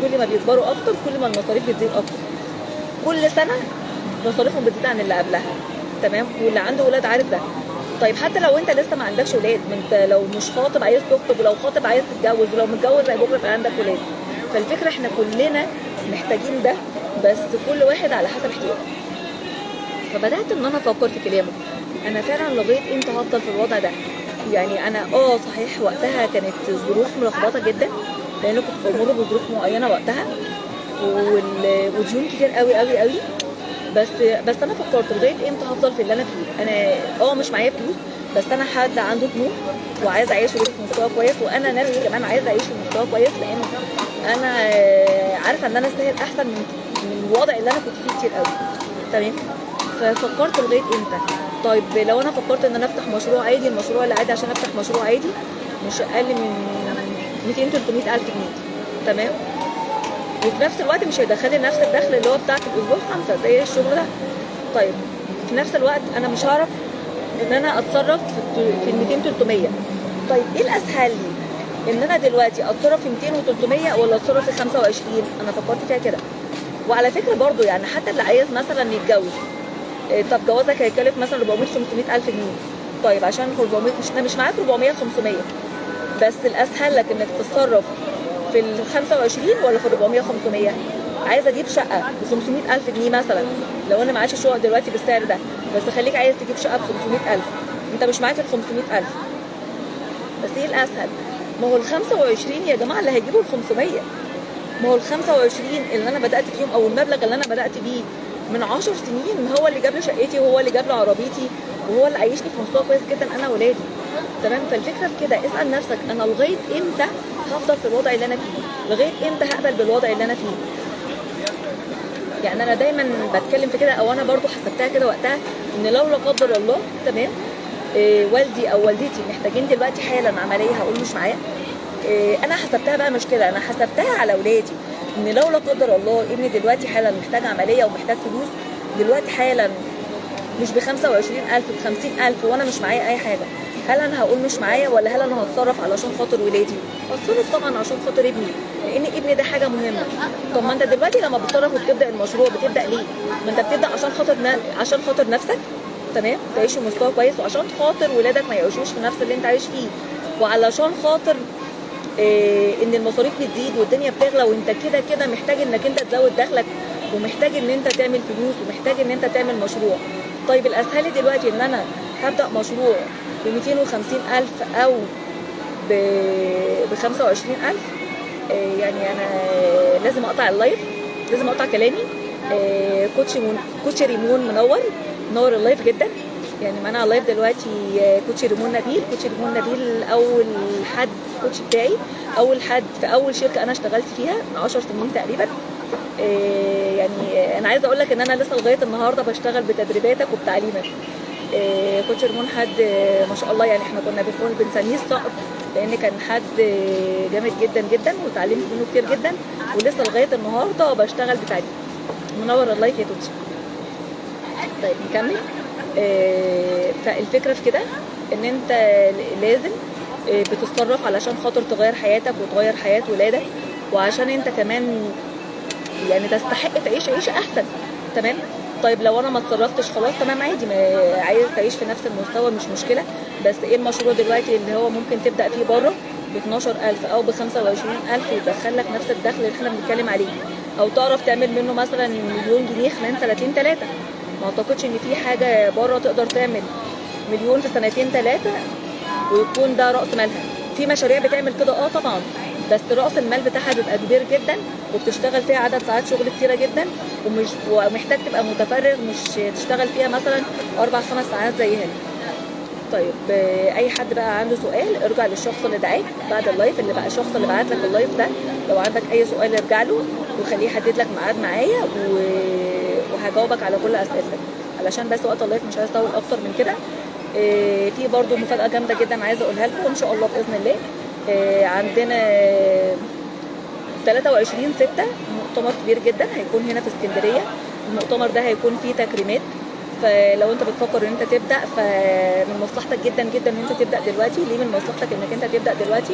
كل ما بيكبروا اكتر كل ما المصاريف بتزيد اكتر، كل سنة مصاريفهم بتزيد عن اللي قبلها، تمام. واللي عنده ولاد عارف ده. طيب حتى لو انت لسه ما عندكش ولاد، ما انت لو مش خاطب عايز تخطب، ولو خاطب عايز تتجوز، ولو متجوز هيبقى بكره يبقى عندك ولاد. فالفكرة احنا كلنا محتاجين ده، بس كل واحد على حسب احتياجه. فبدات ان انا افكر في كلامه، انا فعلا لغاية امتى هفضل في الوضع ده؟ يعني انا صحيح وقتها كانت الظروف ملخبطة جدا، لان كنت بمر بظروف معينة وقتها وديون كتير قوي قوي قوي، بس انا فكرت لغاية امتى هفضل في اللي انا فيه. انا مش معايا فلوس، بس انا حد عنده طموح وعايز اعيش في مستوى كويس، وانا نفسي كمان عايزه اعيش في مستوى كويس، لان انا عارفه ان انا استاهل احسن من الوضع اللي انا كنت فيه كتير قوي، تمام. ففكرت لغاية امتى. طيب لو انا فكرت ان انا افتح مشروع عادي، المشروع اللي عادي عشان افتح مشروع عادي مش اقل من 200 300 الف جنيه، تمام. وفي نفس الوقت مش هيدخلي نفس الدخل اللي هو بتاع في الاسبوع 5 زي الشغل ده. طيب في نفس الوقت انا مش هعرف ان انا اتصرف في 200 300. طيب ايه الاسهل لي؟ ان انا دلوقتي اتصرف في 200 و300 ولا اتصرف في 25؟ انا فكرت فيها كده. وعلى فكرة برضو يعني حتى اللي عايز مثلا يتجوز، طب جوازك هيكلف مثلا 400 500 الف جنيه، طيب عشان 400 مش معاك 400 500، بس الاسهل لك انك تتصرف في ال 25 ولا في 400 500؟ عايزه اجيب شقه ب 500 الف جنيه مثلا، لو انا معاش الشقق دلوقتي بالسعر ده، بس خليك عايز تجيب شقه ب 500 الف، انت مش معاك ال 500 الف، بس ايه الاسهل؟ ما هو ال 25 يا جماعة اللي هيجيبوا ال 500، ما هو ال 25 اللي انا بدات فيهم او المبلغ اللي انا بدات بيه من 10 سنين هو اللي جاب لي شقتي، وهو اللي جاب لي عربيتي، وهو اللي عايشني في مستوى كويس جدا انا وولادي، تمام. فالفكرة في كده، اسال نفسك انا لغاية امتى هفضل في الوضع اللي انا فيه؟ لغاية امتى هقبل بالوضع اللي انا فيه؟ يعني انا دايما بتكلم في كده، او انا برضو حسبتها كده وقتها، ان لو لا قدر الله، تمام، إيه والدي او والدتي محتاجين دلوقتي حالا عملية، هقول مش معايا. إيه انا حسبتها بقى مش كده، انا حسبتها على اولادي، ان لو لا قدر الله ابني دلوقتي حالا محتاج عملية ومحتاج فلوس دلوقتي حالا، مش ب 25000 ب 50000، وانا مش معايا اي حاجة، هل انا هقول مش معايا ولا هل انا هتصرف علشان خاطر ولادي؟ هتصرف طبعا عشان خاطر ابني، لان ابني ده حاجة مهمة. طب ما انت دلوقتي لما بتصرف وبتبدا المشروع بتبدا ليه؟ ما انت بتبدا عشان خاطر نفسك، تمام، تعيش في مستوى كويس، وعشان خاطر ولادك ما يعيشوش في نفس اللي انت عايش فيه، وعلشان خاطر ان المصاريف بتزيد والدنيا بتغلى، وانت كده كده محتاج انك انت تزود دخلك، ومحتاج ان انت تعمل فلوس، ومحتاج ان انت تعمل مشروع. طيب الاسهل دلوقتي ان انا هبدا مشروع ب 250 الف او ب 25000، يعني انا لازم اقطع ال live، لازم اقطع كلامي. coach coach ريمون منور، منور ال live جدا. يعني معانا على ال live دلوقتي coach ريمون نبيل. coach ريمون نبيل اول حد coach بتاعي، اول حد في اول شركة انا اشتغلت فيها من 10 سنين تقريبا. يعني انا عايزه اقول لك ان انا لسه لغاية النهارده بشتغل بتدريباتك وبتعليمك. Coach ريمون حد ما شاء الله، يعني احنا كنا بنقول بنسميه الصقر، لان كان حد جامد جدا جدا وتعلمت منه كتير جدا، ولسه لغاية النهارده بشتغل بتعليم. منور ال live يا coach. طيب نكمل. فالفكرة في كده ان انت لازم بتتصرف علشان خاطر تغير حياتك وتغير حياة ولادك، وعشان انت كمان يعني تستحق تعيش عيشه احسن. تمام. طيب لو انا ما اتصرفتش خلاص تمام عادي، ما عايز تعيش في نفس المستوى مش مشكلة. بس ايه المشروع دلوقتي اللي هو ممكن تبدا فيه بره ب 12000 او ب 25000 يدخل لك نفس الدخل اللي احنا بنتكلم عليه، او تعرف تعمل منه مثلا مليون جنيه خلال سنتين ثلاثة. ما اعتقدش ان في حاجة بره تقدر تعمل مليون في سنتين ثلاثة ويكون ده راس مالها. في مشاريع بتعمل كده طبعا، بس راس المال بتاعها بيبقى كبير جدا، وبتشتغل فيها عدد ساعات شغل كتيرة جدا، ومحتاج تبقى متفرغ، مش تشتغل فيها مثلا 4 5 ساعات زي هنا. طيب اي حد بقى عنده سؤال ارجع للشخص اللي دعاك بعد ال live، اللي بقى الشخص اللي بعت لك ال live ده، لو عندك اي سؤال ارجع له وخليه يحدد لك ميعاد معايا وهجاوبك على كل اسئلتك، علشان بس وقت ال live مش عايز اطول اكتر من كده. في برضو مفاجاة جامدة جدا عايزه اقولها لكم ان شاء الله باذن الله. عندنا 23/6 مؤتمر كبير جدا هيكون هنا في اسكندرية. المؤتمر ده هيكون فيه تكريمات، فلو انت بتفكر ان انت تبدا فمن مصلحتك جدا جدا ان انت تبدا دلوقتي. ليه من مصلحتك انك انت تبدا دلوقتي؟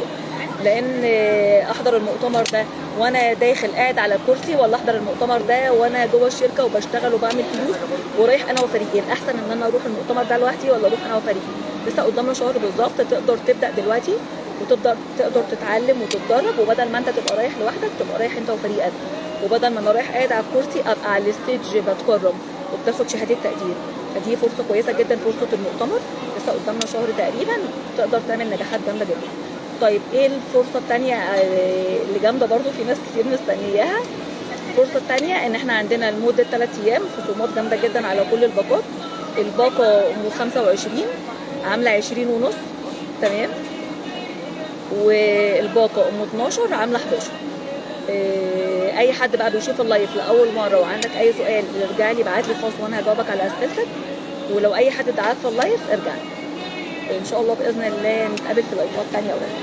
لان احضر المؤتمر ده وانا داخل قاعد على الكرسي، ولا احضر المؤتمر ده وانا جوه الشركة وبشتغل وبعمل فلوس ورايح انا وفريقي؟ الاحسن ان انا اروح المؤتمر ده لوحدي ولا اروح انا وفريقي؟ لسه قدامنا شهر بالظبط، تقدر تبدا دلوقتي وتقدر تتعلم وتتدرب، وبدل ما انت تبقى رايح لوحدك تبقى رايح انت وفريقك، وبدل ما انا رايح قاعد على الكرسي ابقى على ال stage بتكرم وبتاخد شهادة تقدير. فدي فرصة كويسة جدا، فرصة المؤتمر لسه قدامنا شهر تقريبا، تقدر تعمل نجاحات جامدة جدا. طيب ايه الفرصة الثانية اللي جامدة برضو في ناس كتير مستنياها؟ الفرصة الثانية ان احنا عندنا لمدة 3 ايام خصومات جامدة جدا على كل الباقات. الباقه ام 25 عامله 20.5، تمام، والباقه ام 12 عامله 11. اي حد بقى بيشوف ال live لاول مرة وعندك اي سؤال ارجع لي، ابعت لي خاص وانا هجاوبك على اسئلتك. ولو اي حد دعاك في ال live ارجع لي. ان شاء الله باذن الله نتقابل في لايفات ثانية قريب.